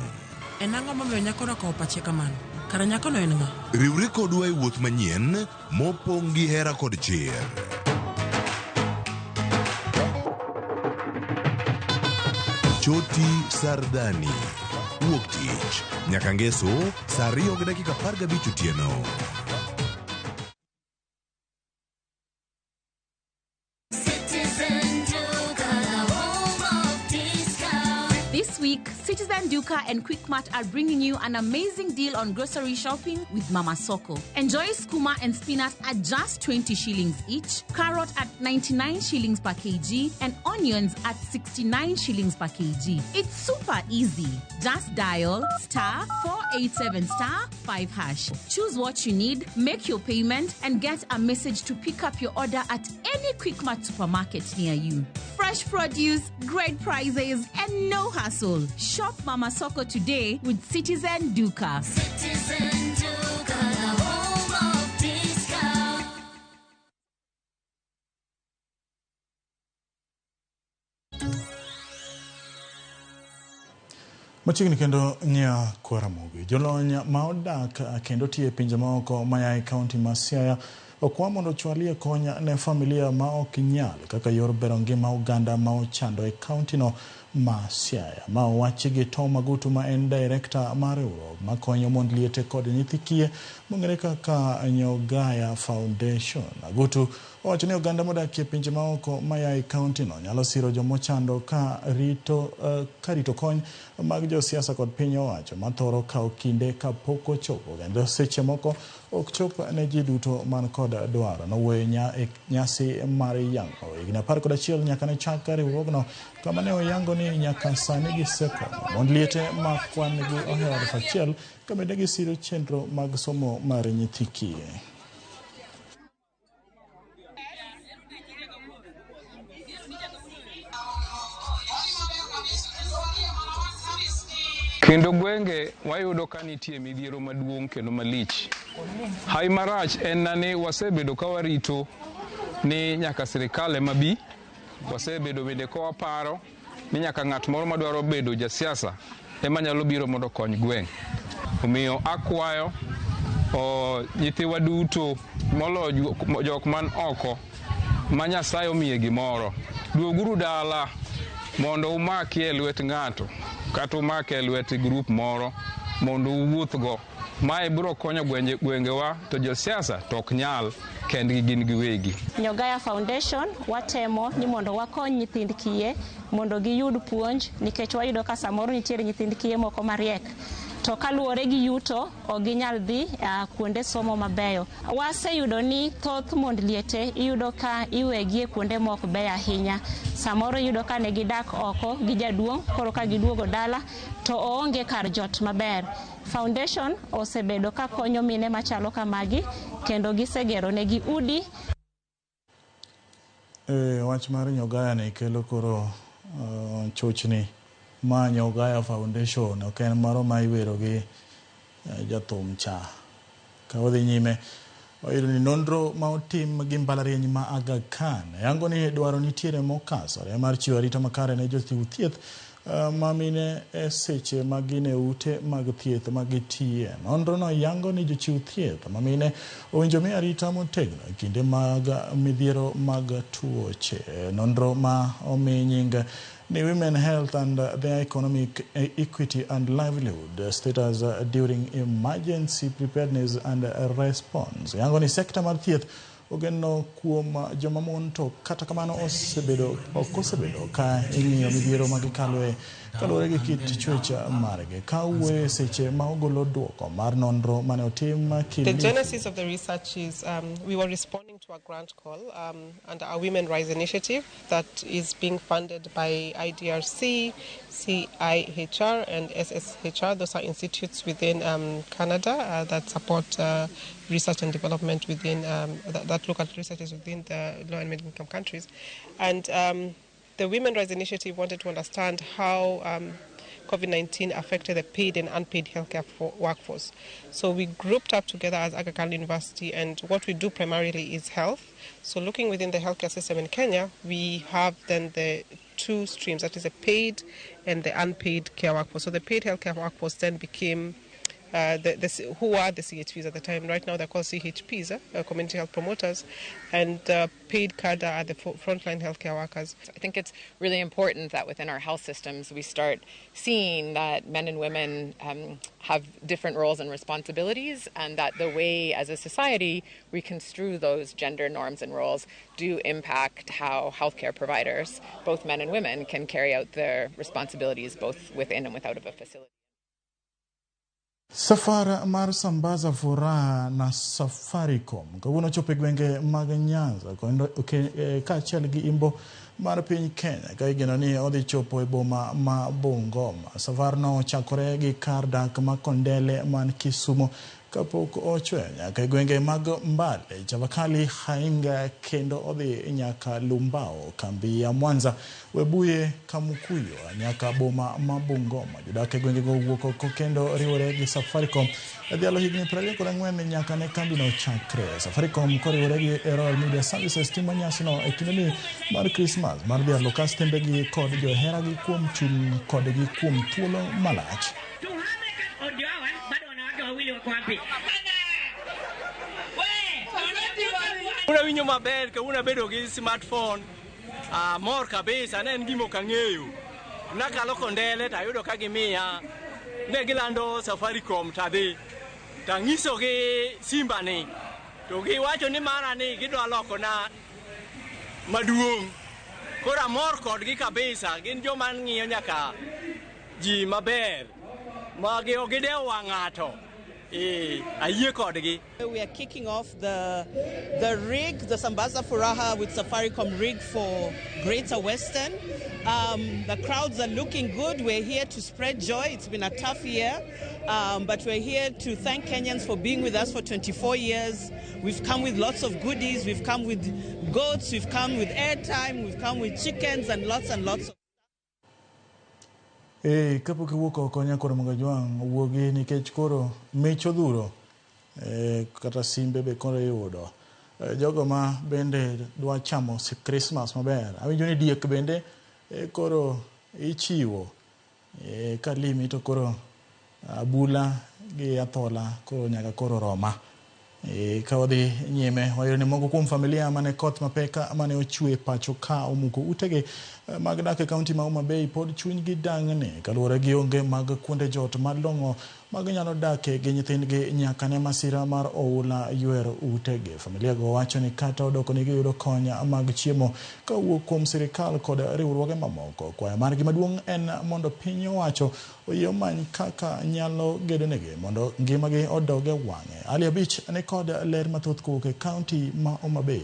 En ang'o momiyo nyakono okawo pache kamano? Kara nyakono en ng'a? Riwri kodwa e wuoth manyien mopong' gi hera kod chir. Choti Sardani. Wuok tich nyaka ngeso saa 2:15 otieno. Citizen Duka, the home of discount. This week, Citizen Duka and Quickmart are bringing you an amazing deal on grocery shopping with Mama Soko. Enjoy skuma and spinach at just 20 shillings each, carrot at 99 shillings per kg, and onions at 69 shillings per kg. It's super easy. Just dial star 487 star 5 hash. Choose what you need, make your payment, and get a message to pick up your order at any Quickmart supermarket near you. Fresh produce, great prices, and no hassle. Shop Mama Soko today with Citizen Duka. Citizen Duka, the home of discount. Machiegni kendo nya Kwaramogi. Jolony ma odak kendo tiyo e pinje maoko maya e kaunti ma Siaya okwa mondo ochwalie kony ne familia ma ok nyal kaka yor bero ngima oganda ma ochando e kauntino ma Siaya. Ma owachi gi Tom Agutu ma en director mar riwruok makonyo mond liete kod nyithi kiye mong'ere kaka Nyogaya Foundation. Agutu owacho ni oganda modak e pinje maoko maya e kauntino nyalo siro jomochando ka rito kony mag josiasa kod piny owacho mathoro kawo kinde kapok ochopo kendo seche moko ok chop ne ji duto man kod dwaro. Nowuoyo e nyasi mar yango higni 11 nyaka ne chak riwruogno kama ne oyango ni nyaka sani gisekonyo mond liete ma kwan gi ohewo 1000 ka bende gisiro chenro mag somo mar nyithi kiye. Kendo gwenge wayudo ka nitie midhiero maduong' kendo malich. Hai marach en na ni wasebedo ka warito ni nyaka sirikal ema bi, wasebedo bende ka waparo ni nyaka ng'at moro madwaro bedo jasiasa ema nyalo biro mondo okony gweng'. Omiyo akwayo nyithiwa duto moloyo jok man oko ma Nyasaye omiye gimoro, duoguru dala mondo umakie e lwet ng'ato kata umake e lwet grup moro mondo uwuothgo. Mae biro konyo gwengewa to josiasa to ok nyal kendgi gin giwegi. Nyogaya Foundation watemo ni mondo wakony nyithind kiye mondo giyud puonj nikech wayudo ka samoro nitiere nyithind kiye moko mariek to kaluwore gi yuto ok ginyal dhi kuonde somo mabeyo. Waseyudo ni thoth mond liete iyudo ka iwegi e kuonde mok beyo ahinya. Samoro iyudo ka ne gidak oko gi jaduong' koro ka giduogo dala to oonge kar jot maber. Foundation osebedo ka konyo mine machalo kamagi kendo gisegero negi udi. Wach mar Nyogaya ni kelo koro chochni ma Nyogaya Foundation ok en maro ma iwero gi jathum cha. Ka wadhi nyime, wayudo ni nonro ma otim gi mbalariany ma Aga Khan yango ni dwaro nitiere mokasore mar chiwo arita makare ne jochiw thieth ma mine e seche ma gin e ute mag thieth ma gitiye. Nonro no yango ni jochiw thieth ma mine owinjo mi arita motegno e kinde mag midhiero mag tuoche. Nonro ma omi nying ni Women Health and Their Economic Equity and Livelihood Status During Emergency Preparedness and Response yango ni sekta mar thieth ogeno kuom joma mon, to kata kamano osebedo ok osebedo ka ing'iyo midhiero ma gikaloe kaluwore gi kit chwech margi. Ka wuoyo e seche ma ogolo duoko mar nonro mane otim The Kilifi. genesis of the research is we were responding to a grant call under our Women Rise initiative that is being funded by IDRC, CIHR, and SSHR. Those are institutes within Canada that support research and development within, that look at researches within the low and middle income countries. And the Women Rise initiative wanted to understand how COVID-19 affected the paid and unpaid healthcare workforce. So we grouped up together as Aga Khan University, and what we do primarily is health. So looking within the healthcare system in Kenya, we have then the two streams, that is the paid and the unpaid care workforce. So the paid healthcare workforce then became who are the CHPs at the time. Right now they're called CHPs, community health promoters, and paid cadre are the frontline healthcare workers. I think it's really important that within our health systems we start seeing that men and women have different roles and responsibilities, and that the way as a society we construe those gender norms and roles do impact how healthcare providers, both men and women, can carry out their responsibilities both within and without of a facility. Safar mar Sambaza Furaha na Safaricom kawuono chopo e gwenge mag Nyanza kendo kaachiel gi imbo mar piny Kenya ka igeno ni odhi chopo e boma ma Bungoma. Safar no ochakore gi kar dak ma Kondele man Kisumu kapok ochwe nyaka e gwenge mag Mbale, Chavakali, Hainga kendo odhi nyaka Lumbao, kambi ya Mwanza, Webuye, Kamukuyo nyaka boma ma Bungoma. Jodak e gwengego owuok oko kendo riwore gi Safaricom e dhialo higni 24 nyaka ne kambino chakre. Safaricom koriwore gi Royal Media Services timo nyasino e kindeni mar Krismas mar dhialo kastembegi kod joheragi kuom chung' kodgi kuom thuolo malach. Unawinjo maber kawuono abedo gi smartphone, amor kabisa, ne en gima ok ang'eyo. Nakalo Kondele tayudo ka gimiya, ne gilando Safaricom tadhi. Tang'isogi simba ni, to giwacho ni mara ni gidwa lokona maduong'. Koro amor kodgi kabisa, gin joma ng'iyo nyaka ji maber, ma ok gidewo wang' ng'ato. Ayie kodgi. We are kicking off the rig, the Sambaza Furaha with Safaricom rig for Greater Western. The crowds are looking good. We're here to spread joy. It's been a tough year, but we're here to thank Kenyans for being with us for 24 years. We've come with lots of goodies. We've come with goats. We've come with airtime. We've come with chickens and lots of. Kapok iwuok oko nyakoro Mugajwang' wuogi nikech koro mich odhuro, kata simbe be koro iyudo. Jogo ma bende dwa chamo Christmas maber, awinjo ni diek bende koro ichiwo. Kalimi to koro abula gi athola koro nyaka koro roma. Ka wadhi nyime wayudo ni moko kuom familia mane koth mapek mane ochwe pacho ka omuko utegi mag dak e kaunti ma Homa Bay pod chunygi dang'ni kaluwore gi onge mag kuonde jot malong'o ma ginyalo dake gi nyithindgi nyaka ne masira mar oula ywer utegi. Familia go wacho ni kata odoko ni giyudo kony mag chiemo kowuok kuom sirikal kod riwruoge mamoko, kwayo margi maduong' en mondo piny owacho oyie omany kaka nyalo gedonegi mondo ngimagi odog e wang'e. Ali Abich ni kod ler mathoth kowuok e kaunti ma Homa Bay.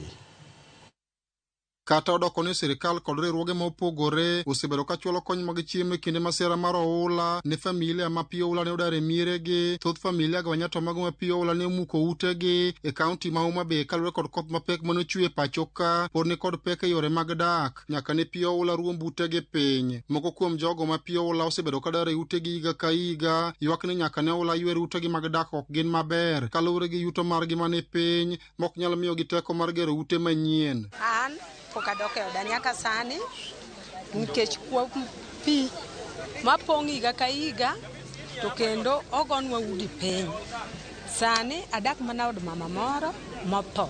Kata odoko ni sirikal kod riwruoge ma opogore osebedo ka chwalo kony mag chiemo e kinde masira mar oula ne familia ma pi oula ne odar e mieregi. Thoth familia go nyato mago ma pi oula ne omuko utegi e kaunti ma Homa Bay kaluwore kod koth mapek mane ochwe e pacho ka pod ni kod pek e yore mag dak nyaka ne pi oula ruomb utegi piny. Moko kuom jogo ma pi oula osebedo ka dar e utegi higa ka higa ywak ni nyaka ne oula ywer utegi mag dak ok gin maber kaluwore gi yuto margi mani piny mok nyal miyogi teko mar gero ute manyien. An pok adok e oda nyaka sani nikech kuom pi mapong' higa ka higa to kendo ogonwa udi piny. Sani adak mana od mama moro motho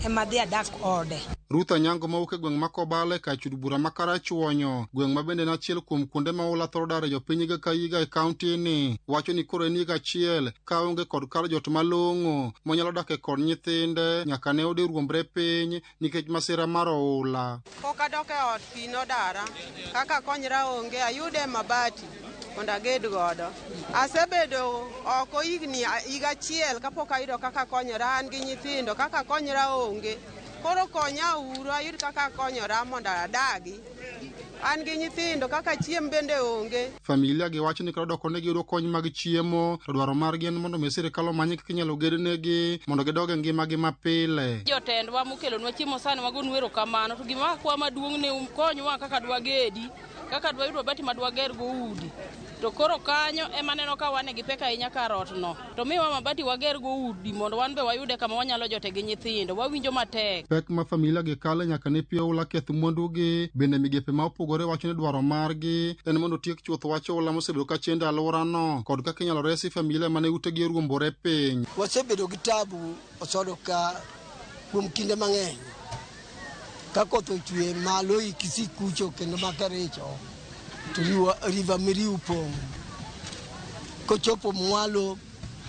ema adhi adak ode. Ruth Anyango mawuok e gweng' ma Kobale kar chud bura ma Karachuonyo, gweng' ma bende en achiel kuom kuonde ma oula thoro dare jopiny higa ka higa e kaunti ni, wacho ni koro en higa achiel ka onge kod kar jot malong'o monyalo dake kod nyithinde nyaka ne ode ruombre piny nikech masira mar oula. Pok adok e ot, pi nodara. Kaka konyra onge, ayude mabati mondo aged godo. Asebedo oko higni higa achiel kapok ayudo kaka konyora, an gi nyithindo, kaka konyra onge. Koro konya uru ayud kaka akonyora mondo adagi. An gi nyithindo kaka chiem bende onge. Familia gi wacho ni kata odoko ni giyudo kony mag chiemo, to dwaro margi en mondo mi sirikal omany kaka inyalo gednegi mondo gidog e ngimagi mapile. Jotendwa mokelonwa chiemo sani wagonu erokamano, to gima wakwa maduong' ni ukonywa kaka dwagedi, kaka dwayud mabati ma dwagergo udi. To koro kanyo ema neno ka wan gi pek ahinya kar ot no. To miwa mabati wagergo udi mondo wan be wayude kama wanyalo jote gi nyithindo. Wawinjo matek. Pek ma familia gi kale nyaka ne pi oula keth mwandugi. Bende migepe ma opogore wacho ni dwaro margi en mondo otiek chuth wach oula mosebedo ka chendo e alworano kod kaka inyalo resi familia mane utegi oruombore piny. Wasebedo gi tabu osodo ka kuom kinde mang'eny. Ka koth ochwe malo i Kisii kucho kendo ma Kericho to River Miriu pong'. Kochopo mwalo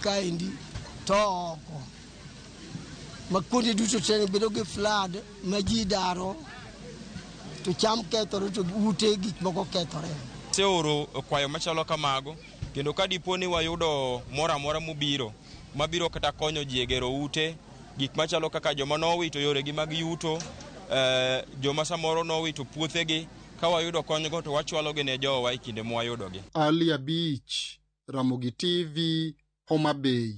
kaendi to oko. Ma kuonde duto te bedo gi flood ma ji daro to cham kethore to ute gik moko kethore. Aseoro kwayo machalo kamago kendo ka dipo ni wayudo moro amora mobiro mabiro kata konyo ji e gero ute, gik machalo kaka joma nowito yoregi mag yuto, joma samoro nowito puothegi, ka wayudo konygo to wachwalogi ne jowa e kinde mwayudogi. Ali Abich, Ramogi TV, Homa Bay.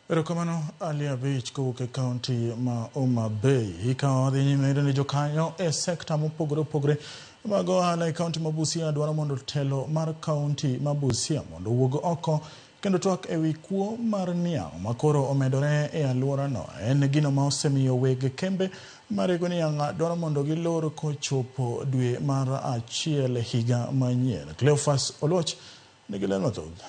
Erokamano Ali Abich kowuok e kaunti ma Homa Bay. Ka wadhi nyime yudo ni jokanyo e sekta mopogore opogore mag ohala e kaunti ma Busia dwaro mondo telo mar kaunti ma Busia mondo owuog oko kendo twak e wi kuo mar niang' makoro omedore e alworano. En gino ma osemiyo weg kembe marego niang' dwaro mondo gilor kochopo dwe mar achiel higa manyien. Cleophas Oluoch nigi ler mathoth.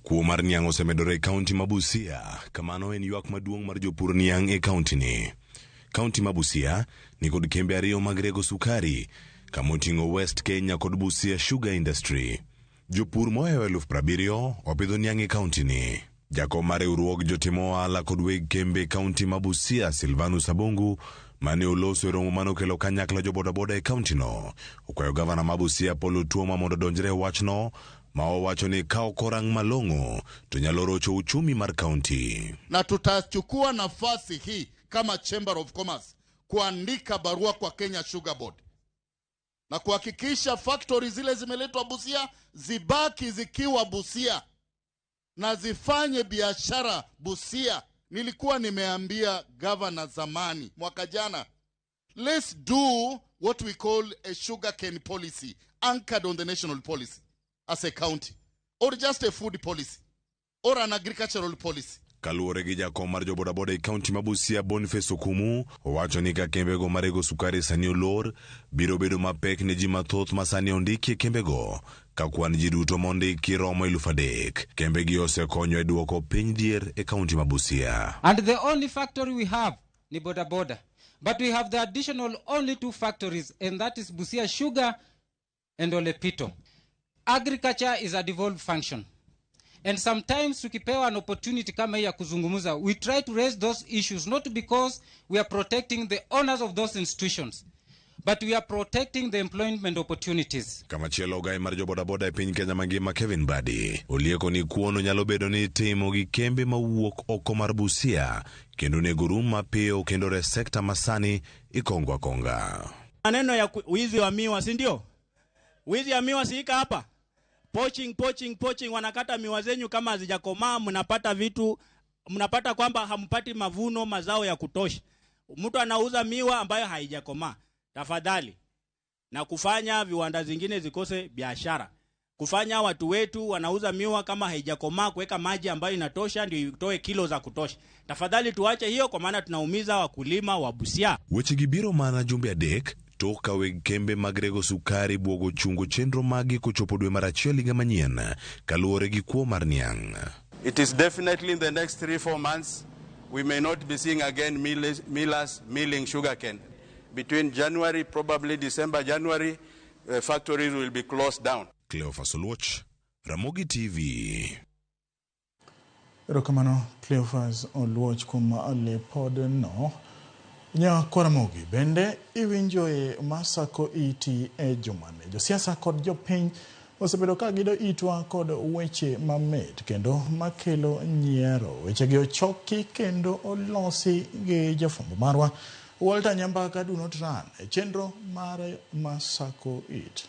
Kuo mar niang' osemedore e kaunti ma Busia, kamano en ywak maduong' mar jopur niang' e kaunti ni. Kaunti ma Busia nikod kembe ariyo mag rego sukari, kama oting'o West Kenya kod Busia Sugar Industry. Jopur mohewo 70,000 opidho niang' e kaunti ni. Jakom mar riwruog jotim ohala kod weg kembe e kaunti ma Busia, Silvanus Abungu, mane oloso e romo mane okelo kanyakla jobodaboda e kaunti no, okwayo gavana ma Busia Paul Otuoma mondo odonjre e wachno, ma owacho ni ka ok orang malong'o to nyalo rocho uchumi mar kaunti. Na tutachukua nafasi hii kama Chamber of Commerce kuandika barua kwa Kenya Sugar Board na kuhakikisha factory zile zimeletwa Busia zibaki zikiwa Busia na zifanye biashara Busia. Nilikuwa nimeambia governor zamani mwaka jana, let's do what we call a sugarcane policy anchored on the national policy as a county, or just a food policy or an agricultural policy. Kaluwore gi jakom mar jobodaboda e kaunti ma Busia Boniface Okumu, owacho ni ka kembego marego sukari sani olor, biro bedo mapek ne ji mathoth ma sani ondiki e kembego, ka kwan ji duto mondiki romo 3,000. Kembegi osekonyo e duoko piny dhier e kaunti ma Busia. And the only factory we have ni boda boda. But we have the additional only 2 factories, and that is Busia Sugar and Olepito. Agriculture is a devolved function. And sometimes tukipewa an opportunity kama hii ya kuzungumza, we try to raise those issues not because we are protecting the owners of those institutions, But we are protecting the employment opportunities. Kamachielo ogai mar jobodaboda e piny Kenya mangima Kevin Mbadi olieko ni kuono nyalo bedo ni itimo gi kembe mawuok oko mar Busia kendo onego rum mapiyo kendo res sekta masani ikongo akonga. Maneno ya wizi wa miwa, si ndio? Wizi ya miwa si ika hapa? Poaching, poaching, poaching, wanakata miwa zenyu kama hazijakomaa, mnapata vitu, mnapata kwamba hampati mavuno mazao ya kutosha. Mtu anauza miwa ambayo haijakomaa. Tafadhali, na kufanya viwanda zingine zikose biashara. Kufanya watu wetu wanauza miwa kama haijakomaa, kuweka maji ambayo inatosha ndio itoe kilo za kutosha. Tafadhali tuache hiyo kwa maana tunaumiza wakulima wa Busia. Weche gi biro mana jumbe adek tok ka weg kembe mag rego sukari buogo chungo chenro maggi kochopo dwe mar achiel higa manyien kaluwore gi kuo mar niang'. It is definitely in the next 3-4 months we may not be seeing again millers milling sugarcane. Between January, probably December, January, the factories will be closed down. Cleophas Oluoch, Ramogi TV. Erokamano Cleophas Oluoch kuom lipodno. Nyakwaramogi bende iwinjoe masako iti e jumani. Josiasa kod jopiny osebedo ka gido itwa kod weche mamit kendo makelo nyiero. Wechegi ochoki kendo olosi gi jafwambo marwa Walter Nyambaka do not run e chenro mar Masako It.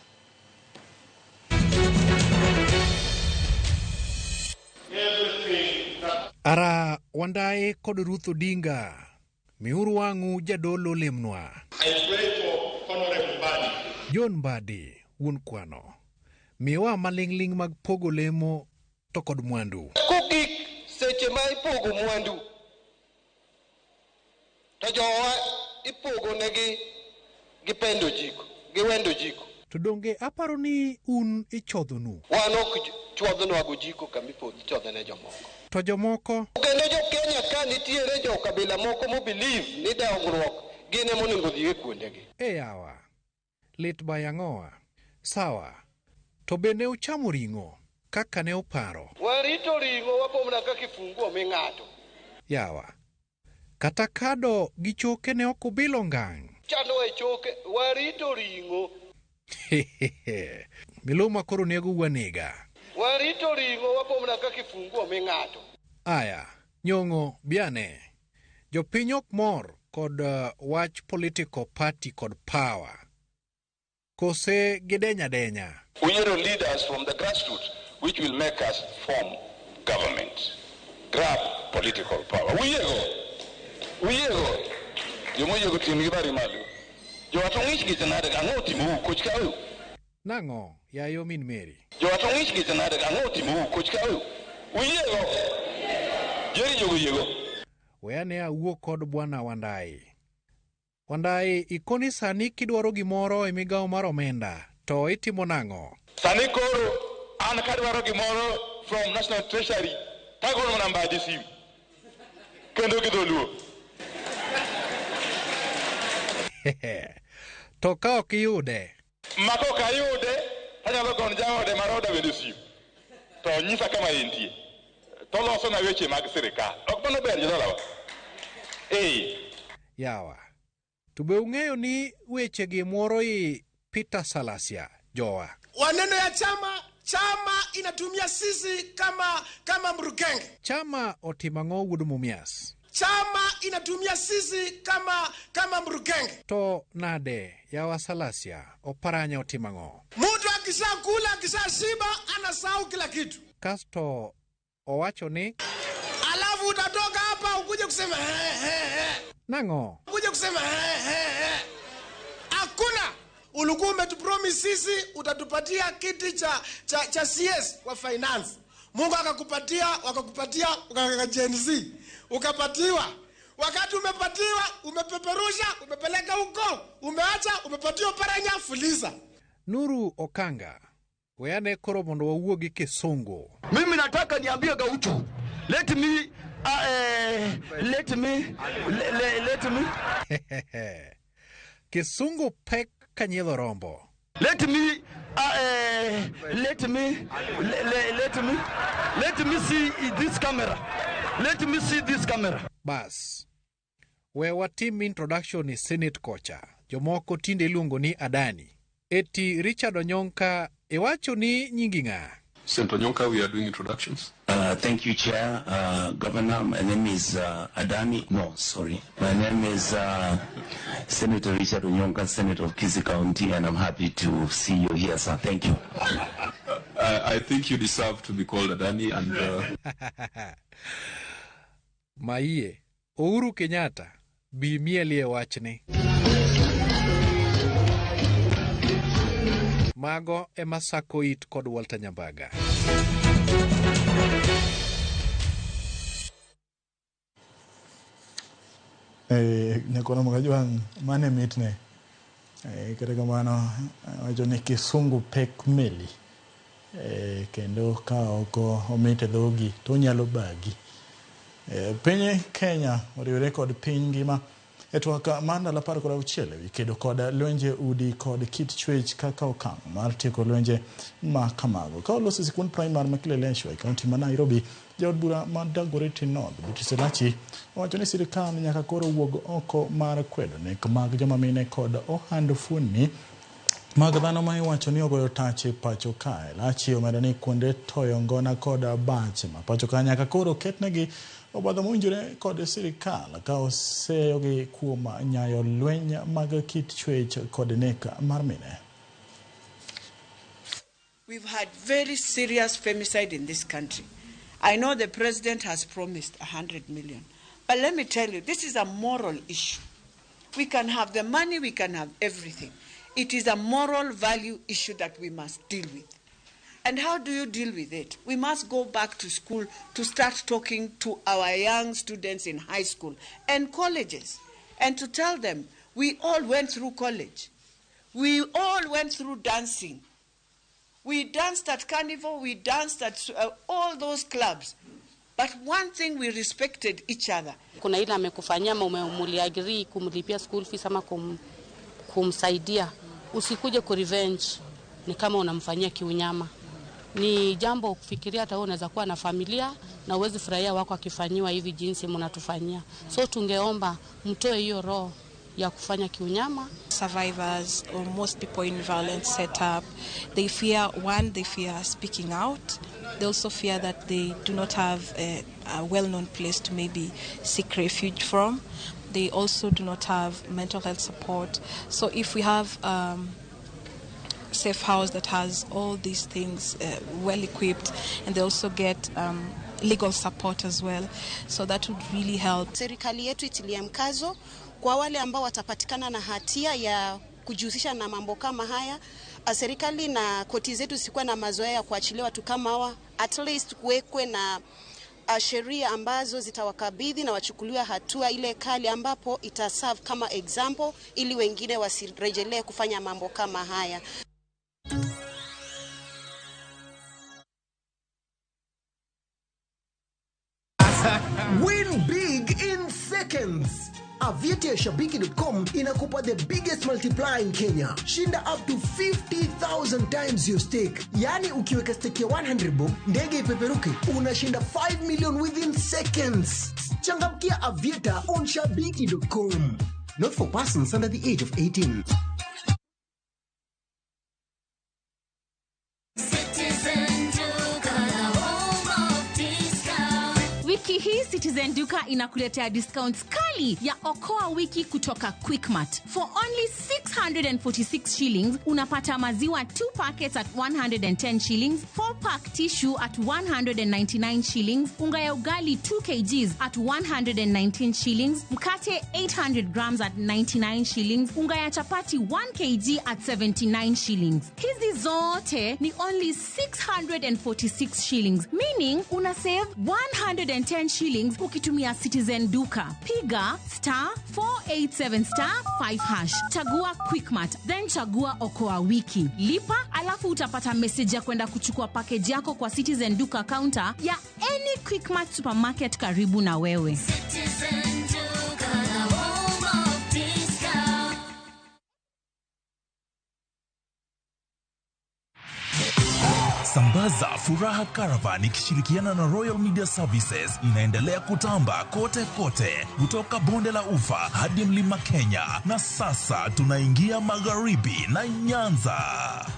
Ara Wandayi kod Ruth Odinga, miuru wang'u jadolo lemnwa. I pray for Honorable Mbadi. John Mbadi, wuon kwano, miwa maling'ling' mag pogo lemo to kod mwandu. Kogik seche ma ipogo mwandu, to jowa ipogo negi gi pendo jiko, gi wendo jiko. To donge aparo ni un ichodhonu? Wan ok chwadhnwa go jiko kama ichodho ne jomoko. To jomoko? Kendo jo Kenya ka nitiere jo kabila moko mo believe ni dongruok gin ema onego odhi e kuondegi. E yawa, lit bayang'owa. Sawa, to be ne uchamo ring'o kaka ne uparo? Warito ring'o wapomna ka kifunguo ming'ado. Yawa, kata kado gi choke ne ok ubilo ngang'. Chandowa e choke, warito ring'o. Miluma koro nego wanega. Warito ring'o wapomna ka kifunguo ming'ado. Aya, nyong'o biane. Jopiny ok mor kod wach political party kod power. Kose gidenya denya. Uyiero leaders from the grassroots which will make us form government. Grab political power. Uyiego. Uyiego. Jomoyiego tim gi bari malo. Jowacho ng'ich gi nade ang'o timou koch ka u? Nang'o yayo min Mary? Jowacho ng'ich gi nade ang'o timou koch ka u? Uyiego. Jeri jogo yiego. Weyane awuo kod bwana Wandayi. Wandayi, ikoni sani kidwaro gimoro e migawo mar omenda to itimo nang'o? Sani koro an kadwaro gimoro from National Treasury tagono namba adi simu kendo gi dholuo. To ka ok iyude? Ma kok ayude tanyalo gono jaode mar oda bende simu to nyisa kama entie to losona weche mag sirikal. Ok mano ber jodalawa? Eh. Yawa, to be ung'eyo ni wechegi muoro i Peter Salasya jowa? Waneno ya chama, chama inatumia sisi kama mrukenge. Chama otimo ang'o wuod Mumias? Chama inatumia sisi kama mrukenge. To nade yawa Salasya, Oparanya otimo ang'o? Mtu akishakula akishashiba anasahau kila kitu. Kasto owacho ni alafu utatoka hapa ukuje kusema he. Nang'o? Ukuje kusema he. Hakuna. Ulikuwa umetupromise sisi utatupatia kiti cha CS wa finance. Mungu akakupatia, wakakupatia, ukaweka Gen Z. Ukapatiwa. Wakati umepatiwa, umepeperusha, umepeleka huko, umeacha, umepatiwa Paranya fuliza. Nuru Okanga, weyane koro mondo wawuo gi Kisungu. Mimi nataka niambie Gaucho. Let me let me. Kisungu pek kanyiedho rombo. Let me let me let me see this camera. Let me see this camera. Bas. We watim introduction ni Senate kocha. Jomoko tinde iluongo ni Adani. Eti Richard Onyonka iwacho ni nyingi ng'a? Senator Onyonka, we are doing introductions. Thank you, Chair. Governor, my name is Adani. No, sorry. My name is Senator Richard Onyonka, Senator of Kisii County, and I'm happy to see you here, sir. Thank you. I think you deserve to be called Adani. And Maiye, Uhuru Kenyatta, bi mielie wachni. Mago ema sako it kod Walter Nyambaga. Nyakono Magajwang' mane mitne. Kata kamano wacho ni kisungu pek meli. Kendo ka ok omit e dhogi to onyalo bagi. Piny Kenya oriwore kod piny ngima e twak mar ndalo 16 ewi kedo kod lwenje udi kod kit chwech kaka okang' mar tieko lwenje ma kamago. Ka oloso sikund primar ma Kileleshwa e kaunti ma Nairobi, jaod bura ma Dagoretti North Beatrice Elachi owacho ni sirikal nyaka koro wuog oko mar kwedo nek mag joma mine kod ohand fuonni mag dhano ma iwacho ni ogoyo tach e pacho kae. Elachi omedo ni kuonde toyo ngona kod bach ma pacho ka nyaka koro ketnegi obadho mowinjore kod sirikal ka oseyogi kuom nyayo lweny mag kit chwech kod nek mar mine. We've had very serious femicide in this country. I know the president has promised 100 million. But let me tell you, this is a moral issue. We can have the money, we can have everything. It is a moral value issue that we must deal with. And how do you deal with it? We must go back to school to start talking to our young students in high school and colleges and to tell them we all went through college. We all went through dancing. We danced at Carnival, we danced at all those clubs. But one thing, we respected each other. Kuna ile amekufanyia muliagree kumlipia school fees ama kumsaidia. Usikuje ku revenge, ni kama unamfanyia kiunyama. Ni jambo kufikiria, hata wewe unaweza kuwa na familia na uwezi furahia wako akifanyiwa hivi jinsi mnatufanyia. So tungeomba mtoe hiyo roho ya kufanya kiunyama. Survivors or most people in violent setup, they fear, one, they fear speaking out. They also fear that they do not have a well-known place to maybe seek refuge from. They also do not have mental health support. So if we have safe house that has all these things well equipped, and they also get legal support as well, so that would really help. Serikali yetu itilie mkazo kwa wale ambao watapatikana na hatia ya kujihusisha na mambo kama haya. Serikali na koti zetu sikuwa na mazoea ya kuachilia watu kama hawa, at least kuwekwe na sheria ambazo zitawakabidhi na wachukuliwe hatua ile kali ambapo itaserve kama example ili wengine wasirejelee kufanya mambo kama haya. Win big in seconds. Aviator Shabiki.com inakupa the biggest multiplier in Kenya. Shinda up to 50,000 times your stake. Yani ukiweka stake ya 100 bob, ndege ipeperuke, unashinda 5 million within seconds. Changamkia Aviator on Shabiki.com. Not for persons under the age of 18. Wiki hii Citizen Duka inakuletea discounts kali ya Okoa Wiki kutoka Quickmart. For only 646 shillings, unapata maziwa 2 packets at 110 shillings, 4 pack tissue at 199 shillings, unga ya ugali 2 kgs at 119 shillings, mkate 800 grams at 99 shillings, unga ya chapati 1 kg at 79 shillings. Hizi zote ni only 646 shillings, meaning una save 110 shillings ukitumia Citizen Duka. Piga star 487 star 5 hash. Chagua Quickmart, then chagua Okoa Wiki. Lipa alafu utapata message ya kwenda kuchukua package yako kwa Citizen Duka counter ya any Quickmart supermarket karibu na wewe. Citizen Duka, the home of discount. Sambaza Furaha Caravan ikishirikiana na Royal Media Services inaendelea kutamba kote kote, kutoka bonde la Ufa hadi mlima Kenya, na sasa tunaingia magharibi na Nyanza.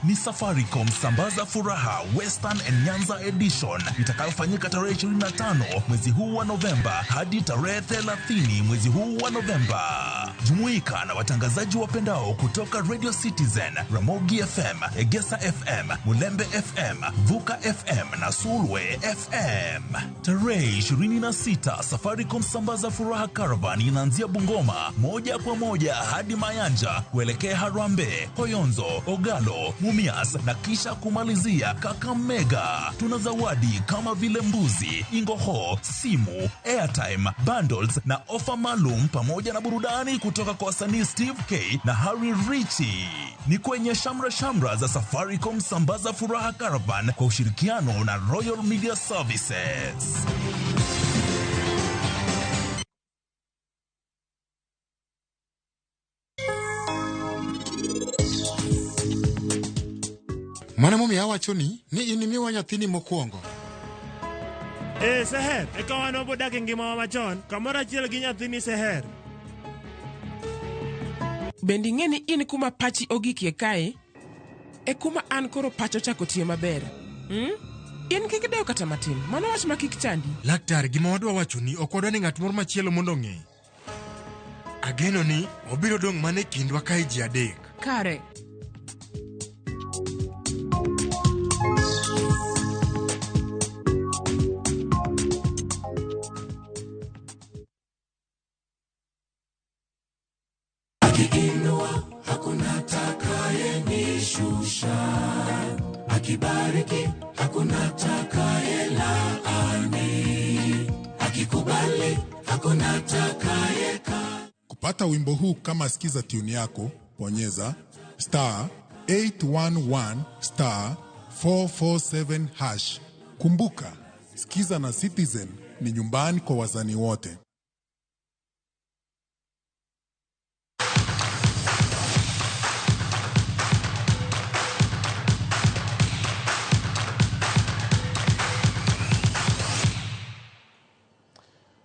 Ni Safaricom Sambaza Furaha Western and Nyanza Edition itakayofanyika tarehe 25 mwezi huu wa Novemba hadi tarehe 30 mwezi huu wa Novemba. Jumuika na watangazaji wapendao kutoka Radio Citizen, Ramogi FM, Egesa FM, Mulembe FM, Vuka FM na Sulwe FM. Tarehe 26 Safaricom Sambaza Furaha Caravan inaanzia Bungoma moja kwa moja hadi Mayanja kuelekea Harambee, Koyonzo, Ogalo, Mumias na kisha kumalizia Kakamega. Tuna zawadi kama vile mbuzi, ingoho, simu, airtime, bundles na ofa maalum pamoja na burudani kutoka kwa wasanii Steve K na Harry Richie. Ni kwenye shamra shamra za Safaricom Sambaza Furaha Caravan kwa ushirikiano na Royal Media Services. Mano momiyo awachoni ni in imiwa nyathini mokwongo. Ee Seher, eka wan wabodak e ngimawa machon, kamoro achiel gi nyathini Seher. Bende ing'e ni in kuma pachi ogikie kae, e kuma an koro pacha ochako tiyo maber. In kik idew kata matin, mano wach ma kik chandi. Laktar, gima wadwa wachoni ok wadwa ni ng'at moro machielo mondo ong'e. Ageno ni obiro dong' mana e kindwa kae ji adek. Kare. Akiinua hakuna atakayenishusha, akibariki hakuna atakayelaani, akikubali hakuna atakayeka. Kupata wimbo huu kama sikiza tune yako, bonyeza star 811 star 447 hash. Kumbuka, sikiza na Citizen ni nyumbani kwa wasanii wote.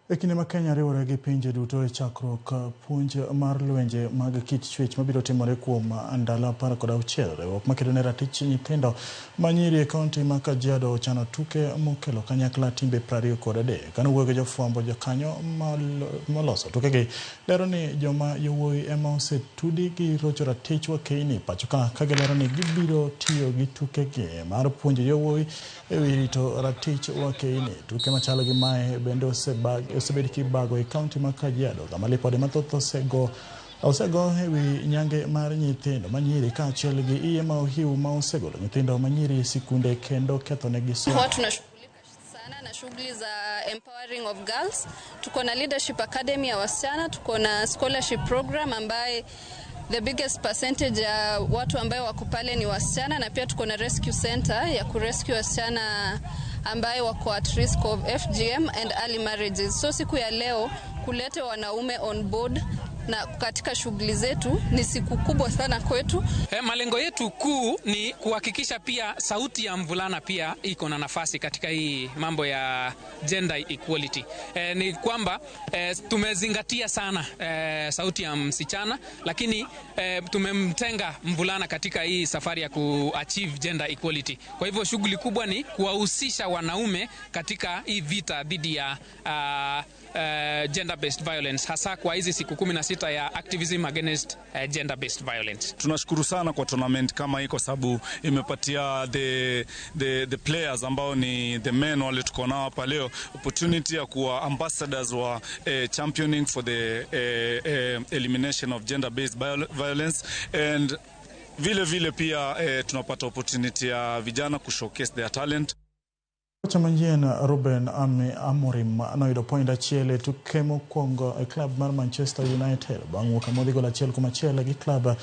E kinde ma Kenya riwore gi pinje duto e chakruok puonj mar lwenje mag kit chwech mabiro timore kuom ndalo 16, riwruok makedo ne ratich nyithindo manyiri e kaunti ma Kajiado ochano tuke mokelo kanyakla timbe 23. Kane owuoyo gi jofwambo, jokanyo moloso tukegi lero ni joma yowuoyi ema osetudi gi rocho ratich wakeini pacho ka gilero ni gibiro tiyo gi tukegi mar puonjo yowuoyi e wi rito ratich wakeini. Tuke machalo gi mae bende osebed kibago e kaunti ma Kajiado kama lipode mathoth osego e wi nyange mar nyithindo manyiri kaachiel gi iye ma ohiu ma osegolo nyithindo manyiri e sikunde kendo kethonegi somo. Huwa tunashughulika sana na shughuli za empowering of girls. Tuko na leadership academy ya wasichana, tuko na scholarship program ambaye the biggest percentage ya watu ambayo wako pale ni wasichana, na pia tuko na rescue center ya kurescue wasichana ambaye wako at risk of FGM and early marriages. So siku ya leo kulete wanaume on board na katika shughuli zetu ni siku kubwa sana kwetu. Malengo yetu kuu ni kuhakikisha pia sauti ya mvulana pia iko na nafasi katika hii mambo ya gender equality. Ni kwamba tumezingatia sana sauti ya msichana, lakini tumemtenga mvulana katika hii safari ya kuachieve gender equality. Kwa hivyo shughuli kubwa ni kuwahusisha wanaume katika hii vita dhidi ya gender based violence, hasa kwa hizi siku 16 ya activism against gender based violence. Tunashukuru sana kwa tournament kama hii kwa sababu imepatia the players ambao ni the men wale tuko nao hapa leo opportunity ya kuwa ambassadors wa championing for the elimination of gender based violence, and vile vile pia tunapata opportunity ya vijana kushowcase their talent. Kocha manyien Ruben Amorim noyudo point achiel e tuke mokwongo e klab mar Manchester United bang' wuok amodhi gol 1-1 gi klab